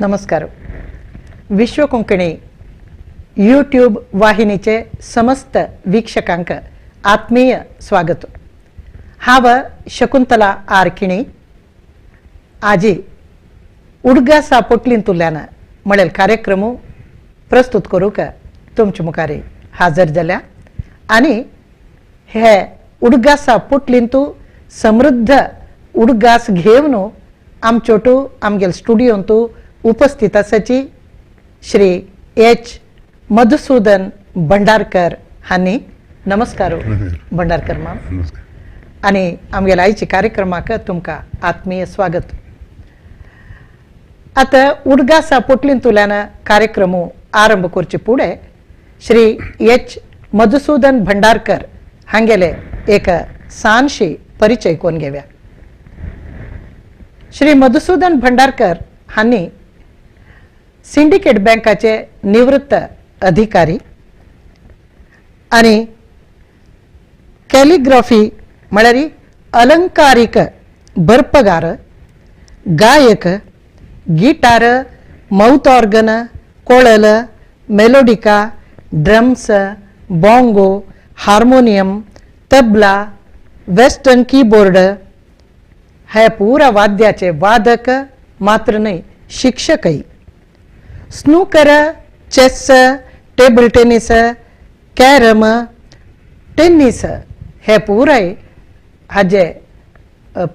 नमस्कार. विश्व कोंकणी यूट्यूब वाहिनीचे समस्त वीक्षकांक आत्मीय स्वागत. हांव शकुंतला आरकिणी आजी उडगासा पोटलींतुल्यान म्हणेल कार्यक्रम प्रस्तुत करूंक तुमचे मुखार हाजर जाल्या आनी हे उडगासा पोटलींतू समृद्ध उडगास घेवन आमचोटू आमगेल स्टुडियोंतू उपस्थित आसाची श्री एच मधुसूदन भंडारकर हांणी. नमस्कार भंडारकर माम. आनी आमगेल आयच्या कार्यक्रमाक तुमकां आत्मीय स्वागत. आतां उडगासा पोटलींतुल्यान कार्यक्रम आरंभ करचे फुडें श्री एच मधुसूदन भंडारकर हांगेले एक सानशी परिचय कोण घेवया. श्री मधुसूदन भंडारकर हांणी सिंडिकेट बँकाचे निवृत्त अधिकारी आनी कॅलिग्राफी म्हळ्यार अलंकारीक बरपगार, गायक, गिटार, माउथ ऑर्गन, कोळल, melodica, drums, bongo, harmonium, tabla, western keyboard हे पुरा वाद्याचे वादक मात्र न्हय शिक्षकय. Snooker, chess, table tennis, carrom, tennis हे पुराय हाजे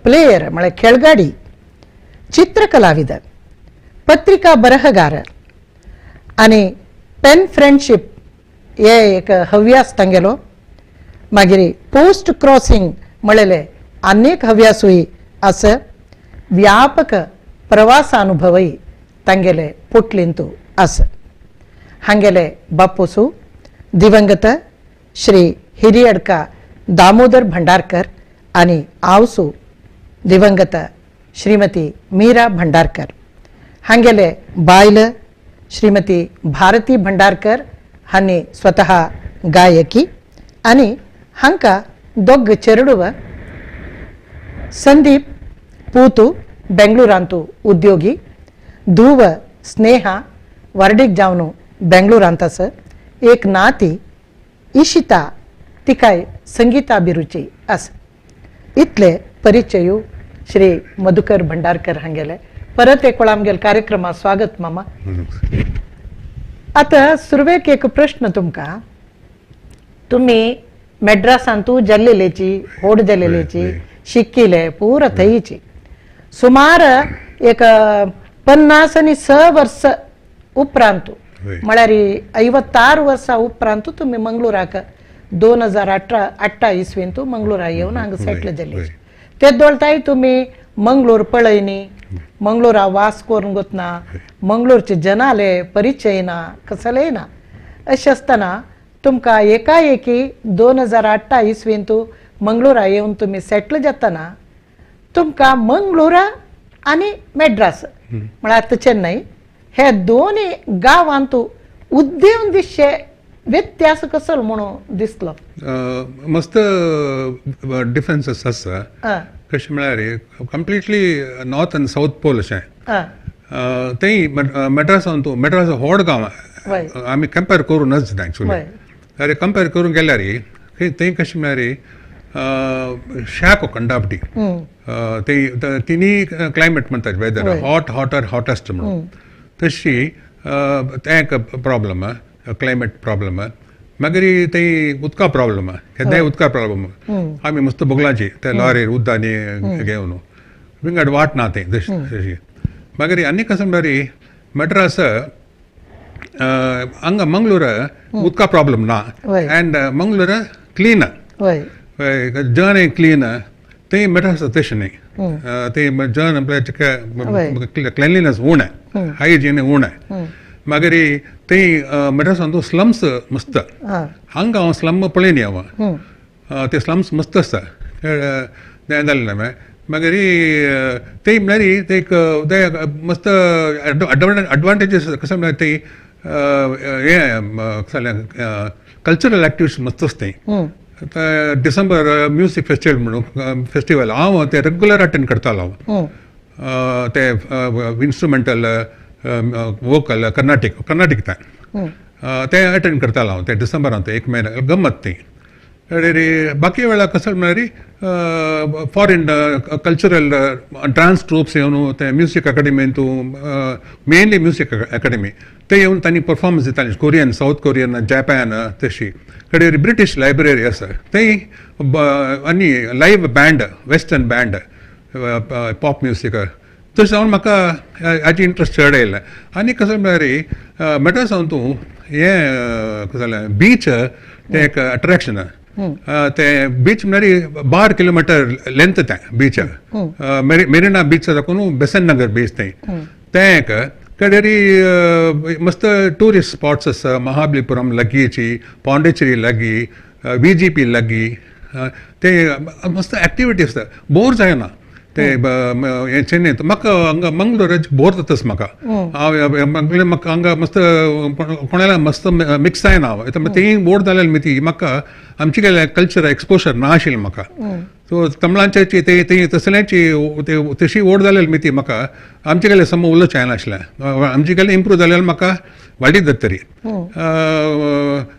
प्लेयर म्हळ्यार खेळगाडी, चित्रकलाविद, पत्रिका बरहगार आनी पेन फ्रेंडशीप हे एक हव्यास तांगेलो. मागीर पोस्ट क्रॉसिंग म्हणलेले अनेक हव्यासूय आसा. व्यापक प्रवासानुभवय तांगेले पोटलींतू आसा. हांगेले बापूसू दिवंगत श्री हिरियडका दामोदर भंडारकर आनी आवसू दिवंगत श्रीमती मीरा भंडारकर. हांगेले बायल श्रीमती भारती भंडारकर हांणी स्वतः गायकी आनी हांकां दोग चेरडुव संदीप पूतू बेंगळुरांतू उद्योगी, धुव स्नेहा वर्डीक जावन बेंगळुरांत आसा, एक नाती इशिता तिकाय संगीताभिरुची आसा. इतले परिचय श्री मधुकर भंडारकर हांगेले. परत एक वेळा आमगेले कार्यक्रमात स्वागत मामा. आतां सुरवेक एक प्रश्न तुमकां. तुमी मेड्रासांतू जाल्लेलेची, होड जाल्लेलेची, शिकिले पुरा थंयची सुमार एक 50 आनी 6 वर्स उपरांत म्हळ्यार 56 वर्सां उपरांत तुमी मंगळुराक 2018 इसवींतू मंगळुरा येवन हांगा सेटल जाले. ते दोळताय तुमी मंगळूर पळयनी, मंगळुरा वास करून गोतना, मंगळूरचे जनाले परिचय ना, कसलेय ना. अशें आसतना तुमकां एकाएकी 2018 इसवींतू मंगळुरा येवन तुमी सेटल जातना तुमकां मंगळुरा आनी मेड्रास म्हळ्यार आतां चेन्नई हे दोनूय गांवांत उद्देवन दिसचे व्यत्यास कसलो म्हणून दिसलो? मस्त डिफरन्सीस आसा. कशें म्हळ्यार completely north and south pole अशें. थंय मेड्रासांत, मेड्रास व्हड गांव, आमी कंपेर करूं नज एक्चुली. अरे कंपेर करूंक गेल्यार थंय कशें म्हळ्यार शाक कंडापटी थंय तिनूय क्लायमेट म्हणटात, वेदर हॉट, हॉटर, हॉटेस्ट म्हणून. तशी तें एक प्रॉब्लम, क्लायमेट प्रॉब्लम. मागीर थंय उदका प्रॉब्लम, केन्नाय उदका प्रॉब्लम. आमी मस्त बोगलाची ते लॉरीर उदकांनी घेवन विंगड वाट ना थंय तशी. मागीर आनी कशें म्हळ्यार मड्रास हांगा मंगळूर उदका प्रॉब्लम ना एंड मंगळूर क्लीन, जन क्लीन. थंय मड्रास तशें न्हय, थंय जन म्हळ्यार क्लिनलीनस उणें, हायजीन उणें. मागीर थंय मड्रासांत स्लम्स मस्त. हांगा हांव स्लम पळयनी हांव, ते स्लम्स मस्त आसता तें जालें ना. मागीर थंय म्हळ्यार ते एक ते मस्त एडवांटेजीस कशें म्हळ्यार थंय हें कसलें कल्चरल एक्टिविटीज मस्त आसता थंय. डिसेंबर म्युजीक फेस्टिवल म्हणून फेस्टिवल हांव ते रेगुलर अटेंड करतालो हांव. ते इन्स्ट्रुमेंटल वोकल कर्नाटीक कर्नाटीक तें तें अटेंड करतालो हांव तें डिसेंबरान तें एक म्हयनो गम्मत ती. बाकी वेळार कसले म्हळ्यार फॉरेन कल्चरल डान्स ट्रुप्स येवन ते म्युजीक अकॅडमीन तूं मेनली म्युजीक अकॅडमी ते येवन तांणी परफॉर्मन्स दिताली, कोरियन, सावथ कोरियन, जॅपान तशी. कडेन ब्रिटीश लायब्ररी आसा थंय आनी live band, western band, pop music तशें जावन म्हाका हाजी इंट्रस्ट चड आयलें. आनी कसलें म्हळ्यार मड्रासावन तूं हें कसलें जालें बीच तें एक अट्रॅक्शन. तें बीच म्हळ्यार 12 किलोमिटर लेंथ तें बीच, मेरिना बीच साकून बेसन नगर बीच थंय तें एक कडेरी मस्त ट्युरिस्ट स्पॉट्स आसा. महाबलीपुरम लागींची, पॉंडिचेरी लागीं, VGP लागीं, ते मस्त एक्टिविटी आसता, बोर जायना ते हें चेन्नय. म्हाका हांगा मंगलोर बोर जाताच म्हाका, हांव म्हाका हांगा मस्त कोणाला मस्त मिक्स जायना हांव, तेंय बोर जालें मिती म्हाका आमचे गेले कल्चर एक्सपोजर ना आशिल्लें म्हाका. सो तमिळांची ते ते तसल्यांची तशी ओड जालेली मिती म्हाका आमचे गेले सम उलोवचें जायनाशिल्लें, आमचे गेले इम्प्रूव जालें म्हाका वाडीत जात तरी.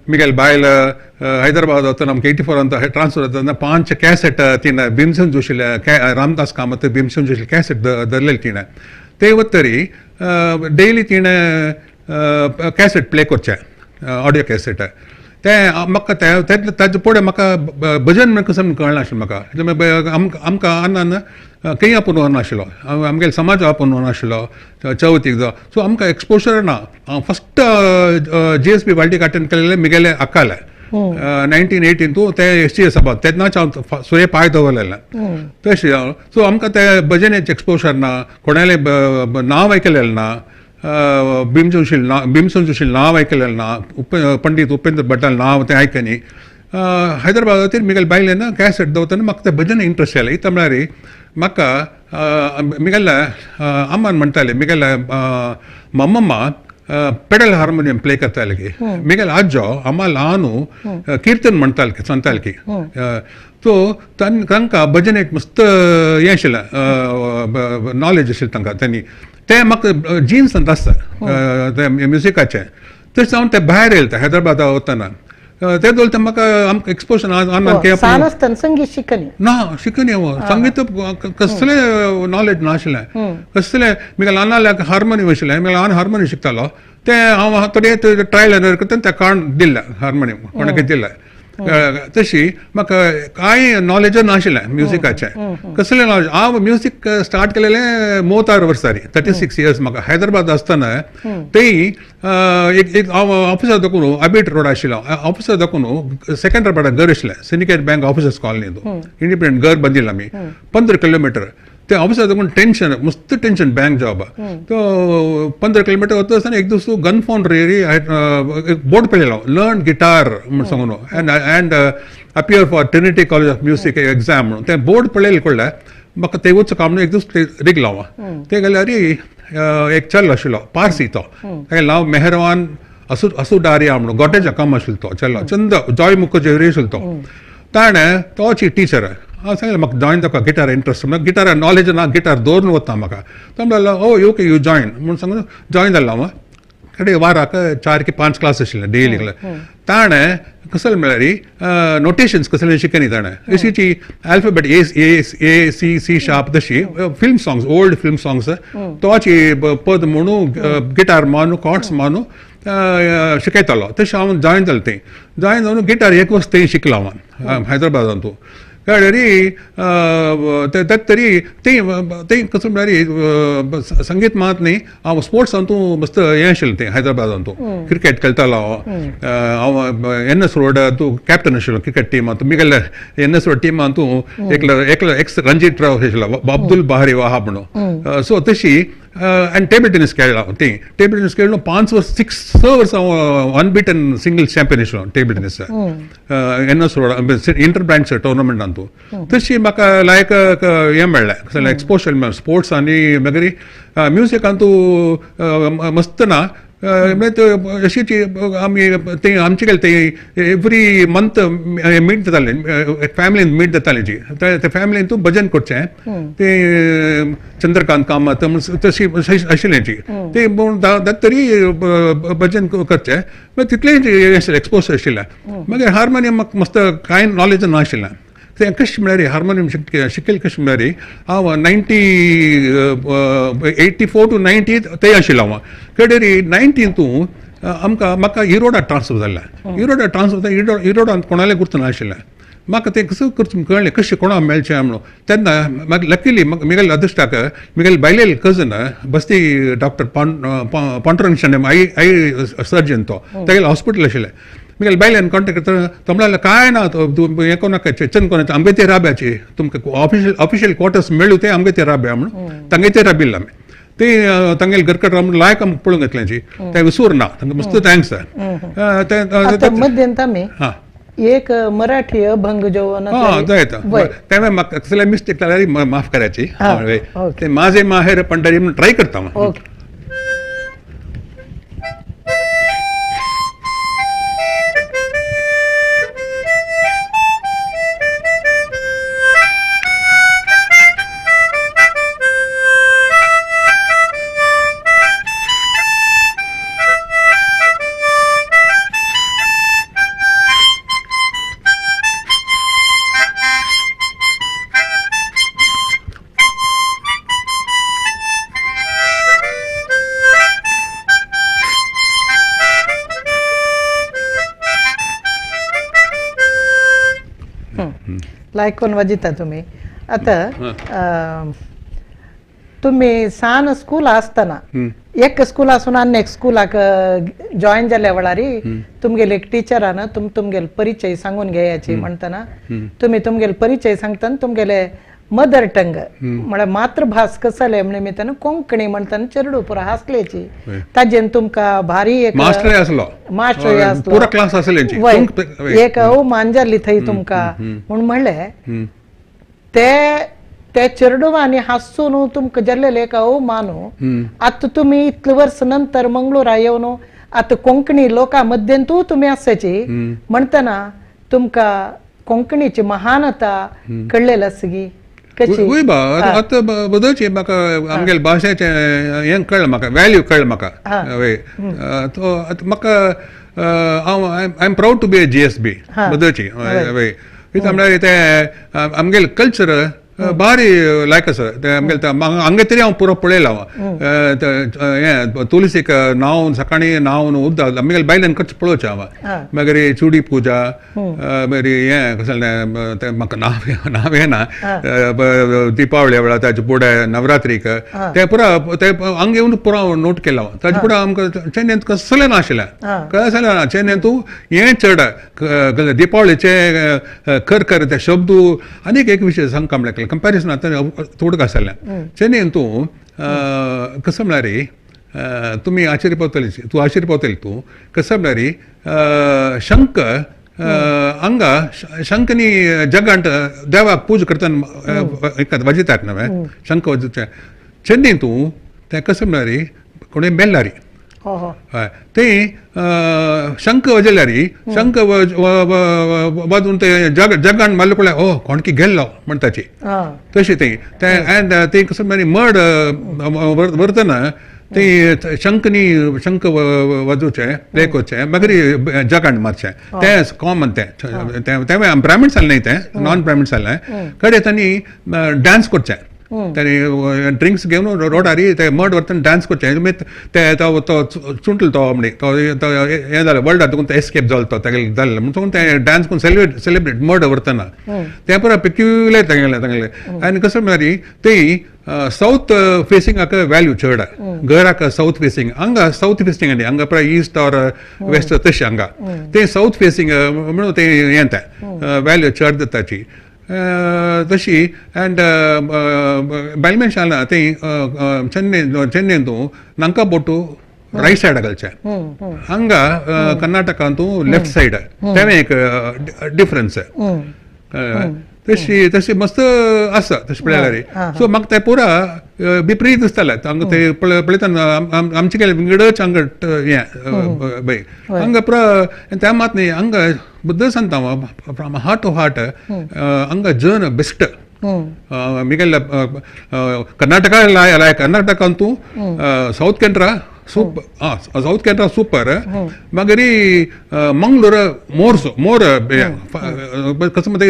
मिगेल बायल हैदराबाद वतना आमकां 84 ट्रान्सफर जातना 5 कॅसेट तिणें भीमसेन जोशीले, रामदास कामत भीमसेन जोशी कॅसेट धरलेली तिणें. ते वतरी डेली तिणें कॅसेट प्ले करचें, ऑडियो कॅसेट. तें म्हाका तें ताजे फुडें म्हाका भजन म्हण कसं कळनाशिल्लें म्हाका. आमकां अन्नान खंय आपूण वचनाशिल्लो, आमगेले समाज आपूण वचनाशिल्लो चवथीक जावं, सो आमकां एक्सपोजर ना. हांव फस्ट GSB वाल्टीक अटेंड केलेलें मिगेले अक्काले 1918 ते ST सभा, तेन्नाच हांव सुरे पांय दवरलेलें तशें हांव. सो आमकां ते भजनेचें एक्सपोजर ना, कोणालें नांव आयकलेलें ना, भीमसेन नांव, भीमसेन जोशी नांव आयकलेलें ना, पंडीत उपेंद्र भट्टाल नांव तें आयकनी. हैदराबादाचेर मिगेल बायलेन कॅसेट दवरतना म्हाका तें भजन इंट्रस्ट आयलें. इतलें म्हळ्यार म्हाका मिगेले अम्मान म्हणटाले, मिगेले मम्मम्मा पेडल हार्मोनियम प्ले करताले की, मिगेल आजो अम्मा ल्हान किर्तन म्हणटाले सांगताले की, सो तांकां भजन एक मस्त हें आशिल्लें, नॉलेज आशिल्लें तांकां. तांणी तें म्हाका जिन्स आसता तें म्युजिकाचें. तशें जावन तें भायर येयलें तें हैदराबादा वतना ते दोन ते म्हाका आमकां एक्सपोजर. सान आसतना संगीत शिकनी ना, शिकनी हांव संगीत कसलें नॉलेज नाशिल्लें कसलें. म्हाका ल्हान ल्हान हार्मोनियम आशिल्लें, म्हाका ल्हान हार्मोनियम शिकतालो तें हांव थोडे ट्रायल एरर करता तें काडून दिलें हार्मोनियम कोणाक दिलें. तशी म्हाका कांय नॉलेज नाशिल्लें म्युजिकाचें, कसलें नॉलेज. हांव म्युजीक स्टार्ट केलेलें 36 वर्सांनी, 36 इयर्स म्हाका हैदराबाद आसतना. थंय एक एक हांव ऑफिसार दाखोवन अबीट रोड आशिल्लो, ऑफिसार दाखोवन सेकंद्राबादाक घर आशिल्लें, syndicate bank officers colony, independent घर बांदिल्लें आमी 15 किलोमिटर. ते ऑफिसार दाखोवन टेंशन, मस्त टेंशन बँक जॉब. तो 15 किलोमिटर वता आसतना एक दीस गन फोन रेरी बोर्ड पळयलो, लर्न गिटार म्हूण सांगून and and appear for Trinity College of Music exam म्हणून. तें बोर्ड पळयलें कळ्ळें म्हाका, ते वचूं काम म्हणून एक दीस रिगलो हांव. ते गेल्यार एक चलो आशिल्लो पारसी, तो तागेलें नांव मेहरवान असु असुडारिया म्हणून, गोटेजा काम आशिल्लो तो चलो, चंद जॉय मुखर्जी आशिल्लो तो. ताणें तोची टिचर हांव सांगलें म्हाका जॉयन जावपा गिटार इंट्रस्ट, म्हणल्यार गिटार नॉलेज ना, गिटार दवरून वता म्हाका. तो म्हणलो ओ ओके you join म्हूण सांगून जॉयन जालो हांव. कडे वाराक 4 की 5 क्लास आशिल्ले डेली. ताणें कसलें म्हळ्यार नोटेशन्स कसलें शिकयनी ताणें, अशीची alphabet A A A C C sharp तशी film songs, old film songs तोची पद म्हणून गिटार मारून कॉर्ड्स मारून शिकयतालो. तशें हांव जॉयन जालें थंय, जॉयन जावन गिटार एक वर्स थंय शिकलो हांव हैदराबादान. तूं कळ्ळें तें तरी थंय थंय कसलें म्हळ्यार संगीत मात न्ही, हांव स्पोर्ट्सान तूं मस्त हें आशिल्लें थंय हैदराबादान. तूं क्रिकेट खेळटालो हांव, NS road तूं कॅप्टन आशिल्लो क्रिकेट टिमान. तूं मिगेले NS road टिमान तूं एकलो एकलो एक्स रणजीत राव आशिल्लो, अब्दुल बहारी वहाब म्हणून. सो तशी आनी टेबल टेनीस खेळ्ळा हांव थंय, टेबल टेनीस खेळ्ळो 5 वर्स 6 वर्सां हांव अनबिटन सिंगल चॅम्पियन आशिल्लो table tennis NS road inter branch टुर्नामेंटान. तूं तशी म्हाका लायक हें मेळ्ळें कसलें एक्सपोजर मेळ्ळें स्पोर्ट्स. आनी मागीर म्युजिकान तूं मस्त ना. म्हळ्यार अशीच आमी ते आमचे गेले ते एवरी मंथ मीट जाताले, फॅमिलीन मीट जाताले जी ते फॅमिलीन तूं भजन करचें ते चंद्रकांत कामत तशी आशिल्लें जी ते तरी भजन करचें मागीर तितलें एक्सपोज आशिल्लें. मागीर हार्मोनियम म्हाका मस्त कांय नॉलेज नाशिल्लें. तें कशें म्हळ्यार हार्मोनियम शिकयलें कशें म्हळ्यार हांव 1984 to 90 थंय आशिल्लो हांव. कडेरी 90 तूं आमकां म्हाका इरोडा ट्रान्सफर जाल्लें. इरोडा ट्रान्सफर जाता इरोडांत कोणालें गुर्त नाशिल्लें. म्हाका तें कसो करचें कळ्ळें कशें कोणा मेळचें म्हणून. तेन्ना म्हाका लकीली म्हाका म्हगेले अदृश्टाक म्हगेले बायलेले cousin Basti doctor Pandurang Shenoy I surgeon तो तागेलें हॉस्पिटल आशिल्लें. म्हगेले बायल्यान कॉन्टेक्ट करता तो म्हणल्यार कांय ना तूं हें करूं नाका चेन करूं आमगे ते राब्याची तुमकां ऑफिशियल क्वॉर्टर्स मेळूं ते आमगे ते राब्या म्हणून तांगे ते राबिल्ले आमी ते तांगेले घरकट रावन लायक आमकां पळोवंक येतलें जी तें विसर ना तांकां मस्त thanks. मध्यंत आमी एक मराठी अभंग जेवण तेन्ना म्हाका कसले मिस्टेक जाल्यार माफ करायची. ते माझे माहेर पंढरी म्हणून ट्राय करता हांव. लायकोन वाजयता तुमी. आतां तुमी सान स्कूल आसतना एक स्कूल आसून आनी एक स्कुलाक जॉयन जाल्या वेळार तुमगेले एक टिचरान तुमगेले परिचय सांगून घेयाची म्हणटना तुमी तुमगेले परिचय सांगतना तुमगेले मदर टंग म्हळ्यार मातृभास कसले म्हण निमित्तान कोंकणी म्हणटना चेडू पुरो हांसलेची ताजेन तुमकां भारी एक मास्टर आसलो मास्टर आसलो पुरो क्लास आसले एक अवमान जाल्ली थंय तुमकां म्हूण म्हणलें ते ते चेडवांनी हांसून तुमकां जाल्लें एक अवमान. आतां तुमी इतले वर्स नंतर मंगळूरा येवन आतां कोंकणी लोकां मध्यंतू तुमी आसाची म्हणटना तुमकां कोंकणीची महानता कळ्ळेली आसा गी कशी? वय बा आतां बदलची म्हाका आमगेले भाशेचें हें कळ्ळें म्हाका व्हॅल्यू कळ्ळें म्हाका. वय तो आतां म्हाका हांव I am proud to be a GSB बदलची. वय कितें म्हळ्यार तें आमगेलें कल्चर भारी लायक आसा तें आमगेलें हांगा तरी हांव पुरो पळयलां हें तुलसीक न्हांवन सकाळीं न्हांवन उदक आमगेले बायल्यान करचें पळोवचें हांव. मागीर चुडी पुजा मागीर हें कसलें तें म्हाका नांव नांव येना दिपावळे वेळार ताजे फुडें नवरात्रीक तें पुरो तें हांगा येवन पुरो नोट केलां हांव. ताजे फुडें आमकां चेन्नयंत कसलें नाशिल्लें कसलें ना चेन्नयंत हें चड दिपावळीचें खर खर ते शब्द आनीक एक विशय सांगता म्हळ्यार कंपॅरिजन आतां थोडं आसलें चेन्नयन तूं कसं म्हळ्यार तुमी आश्चर्य पावतली तूं आश्चर्य पावतली तूं कसं म्हळ्यार शंख हांगा शंखनी जगांत देवाक पूजा करतना एकाद वाजयतात न्हय शंख वाजयता चेन्नयन तूं तें कसं म्हळ्यार कोणें मेल्लारी हय ते शंख वाजयल्यार शंख वाजून ते जग जगान मारले पळय ओ कोणकी गेल्लो म्हणटाची तशें तें एंड ते कसं म्हळ्यार मड व्हरतना ते शंखनी शंख वाजोवचें प्ले करचें मागीर जगान मारचें तें कॉमन तें तें ब्राह्मीण जालें न्हय तें नॉन ब्राह्मीण जालें कडेन तांणी डांस करचें तांणी ड्रिंक्स घेवन रोडार ते मड व्हरतना डांस करचें ते तो चुंटलो तो म्हणी तो हें जालें वर्ल्डार तुका एस्केप जालो तो तागेलें जालें म्हणून तें डांस करून सेलिब्रेट सेलिब्रेट मड व्हरतना तें पुरो पेक्युलर तांगेलें तांगेलें. आनी कसं म्हळ्यार ती सावथ फेसिंगाक व्हॅल्यू चड घराक सावथ फेसिंग हांगा सावथ फेसिंग आनी हांगा पुरा ईस्ट ऑर वेस्ट तशें हांगा तें सावथ फेसिंग म्हणून तें हें तें व्हॅल्यू चड दिताची तशी. अँड बायल मनशां थंय चेन्नय चेन्नयंतू नांका बोटू रायट सायडाक घालचें हांगा कर्नाटकांतू लेफ्ट सायड तें एक डिफरन्स. तशी तशी मस्त आसा तशें पळयल्यार. सो म्हाका तें पुरा विपरीत दिसतालें. हांगा ते पळयतना आमचे केले विंगडच हांगा हें बाय हांगा पुरा तें मात न्ही, हांगा बुद्द सांगता हांव फ्रॉम हार्ट टू हार्ट, हांगा जन बेस्ट. मिगेल कर्नाटका लाय, कर्नाटका अंतू South Canara super, South Canara super, मागीर मंगलोर मोर मोर कसं म्हणते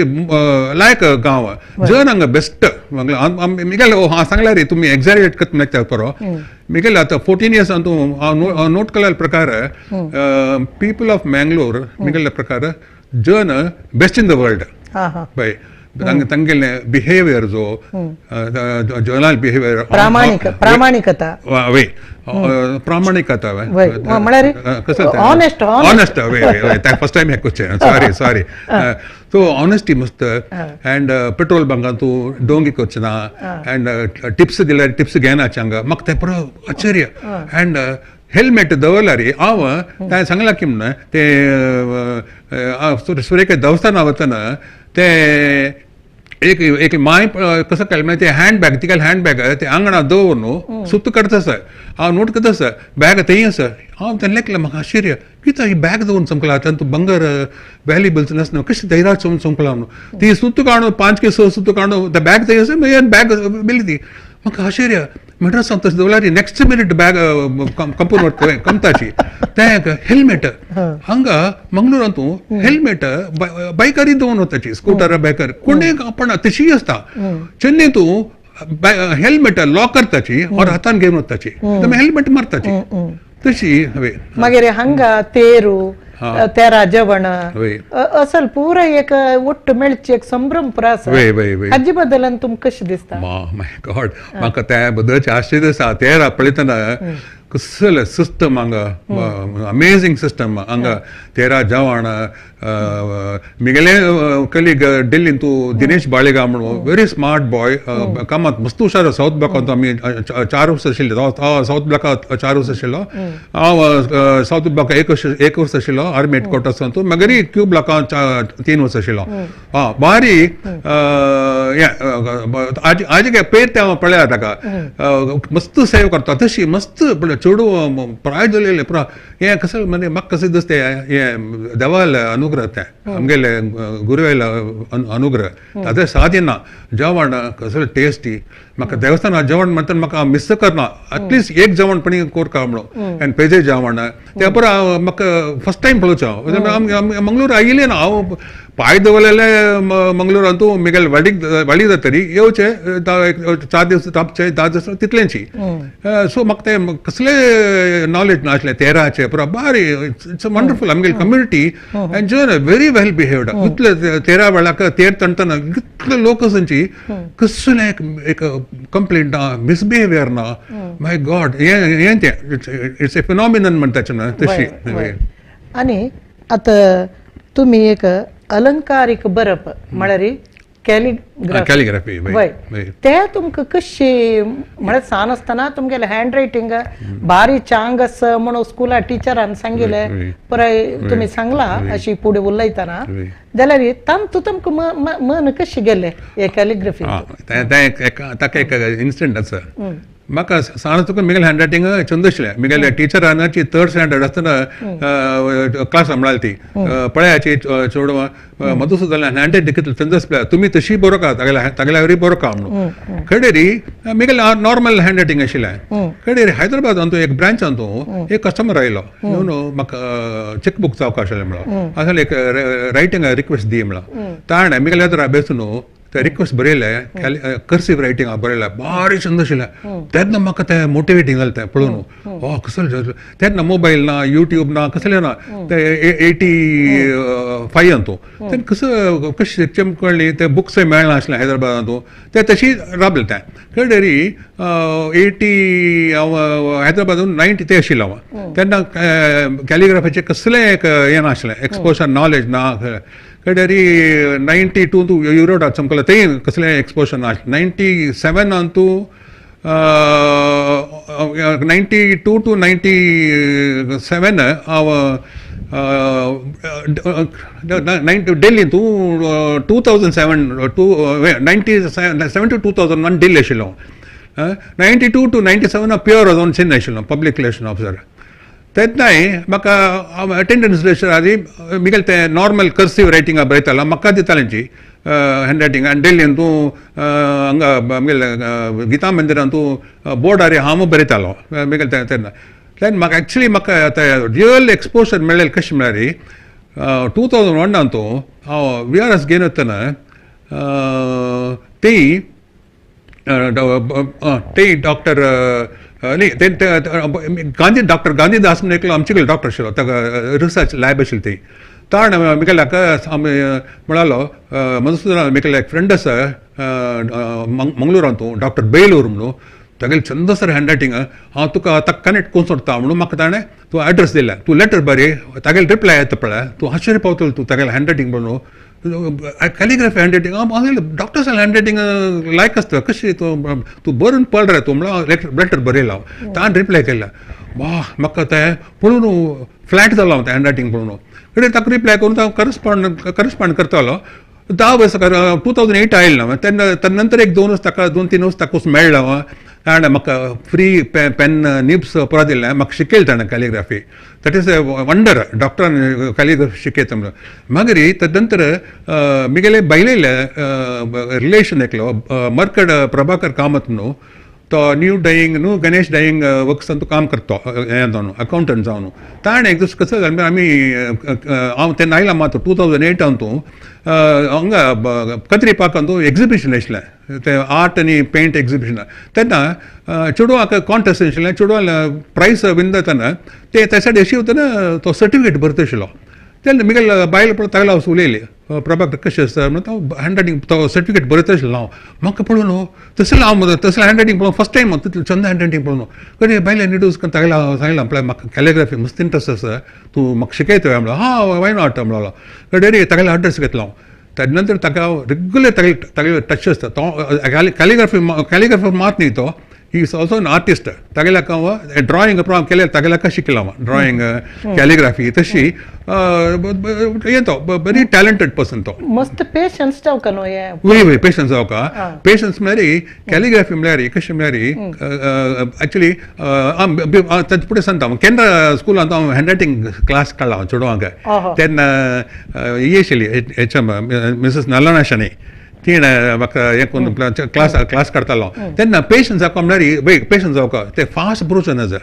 लायक गांव. जन हांगा बेस्ट. मिगेल हांव सांगल्यार रे तुमी एक्झॅजरेट करता म्हणल्यार बरो. मिगेल आतां 14 इयर्स अंतू हांव नोट केल्ल्या प्रकार, पीपल ऑफ मँगलोर मिगेल्ल्या प्रकार जन बेस्ट इन the world. हा हा बाय तांगेले बिहेवियर जो जनरल बिहेवियर. प्रामाणिक, प्रामाणिकता. वय, प्रामाणिकता. वय, म्हळ्यार honest, honest. Honest, वय वय, फर्स्ट टायम हे question, sorry sorry. So honesty मस्त अँड पेट्रोल बंकान तूं डोंगी करचे ना अँड टिप्स दिल्यार टिप्स घेनाचे. हांगा म्हाका तें पुरो आश्चर्य. अँड हेल्मेट दवरल्यार हांव ताणें सांगलां की म्हणून तें सुरेखा देवस्थाना वतना तें एक एक माय कसं केलें म्हळ्यार तें हँड बॅग, तिगेलें हँड बॅग तें आंगणात दवर न्हू सुत्त काडटा आसा. हांव नोट करता आसा, बॅग थंय आसा. हांव तें लेखलें, म्हाका आश्चर्य, कितें ही बॅग दवरून चमकला आतां तूं बंगर व्हॅल्युबल्स नासना कशें धैर्यात चमकला म्हणून. ती सुत्त काडून 5 के 6 सुत्त काडून ते बॅग थंय आसा, मागीर बॅग बेली ती. म्हाका आश्चर्य, मड्रास तशें दवरल्यार नेक्स्ट मिनीट बॅग कंपून कमताची. तें हेल्मेट हांगा मंगळूरांतू हेल्मेट बायकारी दवरून वताची, स्कुटर बायकार कोणूय आपण तशी आसता. चेन्नई तूं हेल्मेट लॉक करताची और हातान घेवन वताची, हेल्मेट मारताची तशी हवे. मागीर हांगा तेरू, तेरा जेवण असल पुरा एक ಒಟ್ಟು मेळची एक संभ्रम पुरा आसा. वय वय वय हाजे बद्दल तुमकां कशें दिसता? माय गॉड, म्हाका त्या बद्दलचें आश्चर्य आसा. तेरा पळयतना कसलें सिस्टम हांगा, अमेझींग सिस्टम हांगा. तेरा जेवण, मिगेले कलीग दिल्लीन तूं दिनेश बाळेगा म्हणून, व्हेरी स्मार्ट बॉय, कामात मस्त हुशार. साऊथ ब्लॉकांत आमी 4 वर्सां आशिल्ले. साऊथ ब्लॉकांत 4 वर्सां आशिल्लो हांव, साऊथ ब्लॉक एक वर्स, एक वर्स आशिल्लो आर्मी हेडक्वॉर्टर्सांतू. मागीर क्यू ब्लॉकांत 3 वर्सां आशिल्लो. आं बारी हें आजी आजी पेर तें हांव पळया ताका मस्त सेव करता तशी मस्त. चेडूं प्राय जालेलें पुरा हें कसं म्हणजे म्हाका कशें दिसता हें देवाले अनुग्रह, तें आमगेले गुरुवेले अनुग्रह. ताजें साध्य ना. जेवण कसलें टेस्टी. म्हाका देवस्थानात जेवण म्हणटा म्हाका मिस करना, एटलिस्ट एक जेवण पणी कोरका म्हणून. आनी पेजे जेवण ते पुरा म्हाका फर्स्ट टायम पळोवचें हांव. मंगळूर आयिल्लें ना हांव, पांय दवरलेले मंगळूरांतू. मिगेल वाडीक वाडी जातरी येवचे 4 दीस राबचे, 10 दीस तितलेंची. सो म्हाका तें कसले नॉलेज नासलें तेराचे. पुरा बारी, it's wonderful आमगेली कम्युनिटी आनी जन व्हेरी वेल बिहेव्ड. इतले तेरा वेळाक तेर तणतना इतले लोक आसाची, कसलें एक एक कंप्लेंट ना, मिसबिहेवियर ना. माय गॉड, हें हें तें it's a phenomenon म्हणटाचें ना तशी. आनी आतां तुमी एक अलंकारीक बरप म्हळ्यार कॅलिग्राफी. कॅलिग्राफी. वय, ते तुमकां कशी, म्हळ्यार सान आसतना तुमगेलें हँड रायटींग बारी चांग आसा म्हणून स्कुला टिचरान सांगिल्लें पराय तुमी सांगला अशी फुडें उलयतना जाल्यार तांतू तुमकां मन कशें गेलें हे कॅलिग्राफी? तें ताका एक इन्सिडंट आसा. म्हाका सान तुका मिगेले हँड रायटींग चंद आशिल्लें. मिगेले टिचरान थर्ड स्टँडर्ड आसतना क्लास सांबाळली ती पळयाची चेडवां मधुसूदन हँड रायटींग कितलें चंद आसलें, तुमी तशी बरोवका, तागेल्या तागेल्या वरी बरोवका म्हणून. खडेरी मिगेले नॉर्मल हँड रायटींग आशिल्लें. खडेरी हैदराबाद अंतू एक ब्रांच अंतू एक कस्टमर आयलो, येवन म्हाका चॅक बूक जावका आशिल्लें म्हणलो, आसलें एक रायटींग रिक्वेस्ट दी म्हणलो. ताणें मिगेले एदरा बेसून ते रिक्वेस्ट बरयलें, कर्सिव रायटींग बरयलें, बारीक चंद आशिल्लें. तेन्ना म्हाका तें मोटिवेटींग जालें तें पळोवन, ओ कसलें. तेन्ना मोबायल ना, युट्यूब ना, कसलें ना. ते 85 अंतू तेन्ना कसं कशें शिकचें कळ्ळी, ते बुक्सय मेळनासलें हैदराबादांतू. ते तशी राबलें तें. कळ्ळें, 80 हांव हैदराबादान, 90 ते आशिल्लो हांव तेन्ना. कॅलिग्राफीचें कसलें एक हें नासलें, एक्सपोजर नॉलेज ना. कडेरी 92 तूं युरोडात चमकलें, थंय कसलें एक्सपोजर ना. 97 अंतू, 92 टू 97 हांव Delhi तूं 2007 to 97 to 2001 Delhi आशिल्लो. 92 टू 97 हांव प्युअर जावन चेन्नय आशिल्लो, पब्लीक रिलेशन ऑफिसर. तेन्नाय म्हाका अटेंडन्स रजिस्टर आदी मिगेल ते नॉर्मल कर्सिव रायटिंग बरयतालो, म्हाका दितालेंची हँड रायटींग. आनी डेल्लीन तूं हांगा आमगेले गीता मंदिरान तूं बोर्डार हांव बरयतालो मिगेल तेन्ना. तेन्ना म्हाका एक्चुली म्हाका आतां रियल एक्सपोजर मेळ्ळें कशें म्हळ्यार 2001 तूं हांव we R S घेवन वतना ती ते डॉक्टर न्ही ते गांधी डॉक्टर गांधीदास म्हणून एकलो आमचे कडेन डॉक्टर आशिल्लो, ताका रिसर्च लॅब आशिल्ली ती. ताण मिगेल्याक आमी म्हणालो मधुसूदन मिगेले एक फ्रेंड आसा मंगळुरांत तूं डॉक्टर बेलूर म्हणून, तागेले चंद सर हँड रायटींग, हांव तुका ताका कनेक्ट करून सोडटा म्हणून म्हाका ताणें तूं एड्रेस दिल्या, तूं लेटर बरी तागेले रिप्लाय येता पळय, तूं आश्चर्य पावतलो तूं तागेलें हँड रायटींग पळोवन. कॅलिग्राफी हँड रायटींग हांव डॉक्टर्स हँड रायटींग लायक आसता कशी तूं तूं बरोवन पळ रे तूं म्हणल्यार लेटर बरयला हांव. ताणें रिप्लाय केला, वा म्हाका तें पळोवन फ्लॅट जालो हांव तें हँड रायटींग पळोवन. कडेन ताका रिप्लाय करून हांव करस्पॉन्ड करतालो. 10 वर्सां 2008 आयलें ना तेन्ना, तेन्ना नंतर एक 2 वर्स ताका 2-3 वर्स ताका मेळ्ळो हांव. ताणें म्हाका फ्री पेन निब्स परत दिलें, म्हाका शिकयलें ताणें calligraphy. That is a wonder, डॉक्टरान कॅलिग्राफी शिकयता म्हणून. मागीर तदनंतर मिगेले बायलेले रिलेशन एकलो मर्कड प्रभाकर कामत म्हणून, तो न्यू डायींग न्हू गणेश डायींग वर्क्सान तो काम करतो हें जावन अकावंटंट जावन. ताणें एक दीस कसो जालें आमी हांव तेन्ना आयला मात 2008 तूं हांगा कत्री पार्कान तूं एग्जिबिशन आशिल्लें, तें आर्ट आनी पेंट एग्जिबिशन. तेन्ना चेडवाक कॉन्टेस्ट आशिल्लें, चेडवान प्रायस विन जातना ते त्या सायड अशी वतना तो सर्टिफिकेट बरयता आशिल्लो. तेन्ना मिगेल बायल पळय तागेलो हांव उलयली, प्रभाकर कशें आसा म्हणून, तो हँड रायटींग तो सर्टिफिकेट बरयता आशिल्लो हांव. म्हाका पळोवन तसलें हांव तसलें हँड रायटींग पळोवन फर्स्ट टायम तितलें चंद हँड रायटींग पळोवन कडे बायले इंट्रोड्यूस करून तागेलो हांव सांगलें पळय म्हाका कॅलिग्राफी मस्त इंट्रस्ट आसा, तूं म्हाका शिकयता म्हणलो. हां वाय not म्हणलो. कडे तागेलो एड्रेस घेतलो हांव. तेजे नंतर ताका हांव रेगुलर तागेले तागेले टच आसता. तो कॅलिग्राफी कॅलिग्राफी मात न्ही, तो he is also an artist. तागेल्याक हांव ड्रॉइंग हांव केलें तागेल्याक शिकलो हांव ड्रॉइंग कॅलिग्राफी तशी. हें तो व्हेरी टॅलंटेड पर्सन तो. मस्त पेशन्स जावका न्हू हें. वय वय पेशन्स जावका. पेशन्स म्हळ्यार कॅलिग्राफी म्हळ्यार कशें म्हळ्यार एक्चुली ताचे फुडें सांगता. केन्ना स्कुलांत हांव हँड रायटींग क्लास काडला हांव चेडवांक, तेन्ना ही आशिल्ली एच एम मिसेस नलना शणे, तिणें म्हाका हें करून क्लास क्लास काडतालो. तेन्ना पेशन्स जावका म्हळ्यार वय पेशन्स जावका, ते फास्ट बरोवचें नज,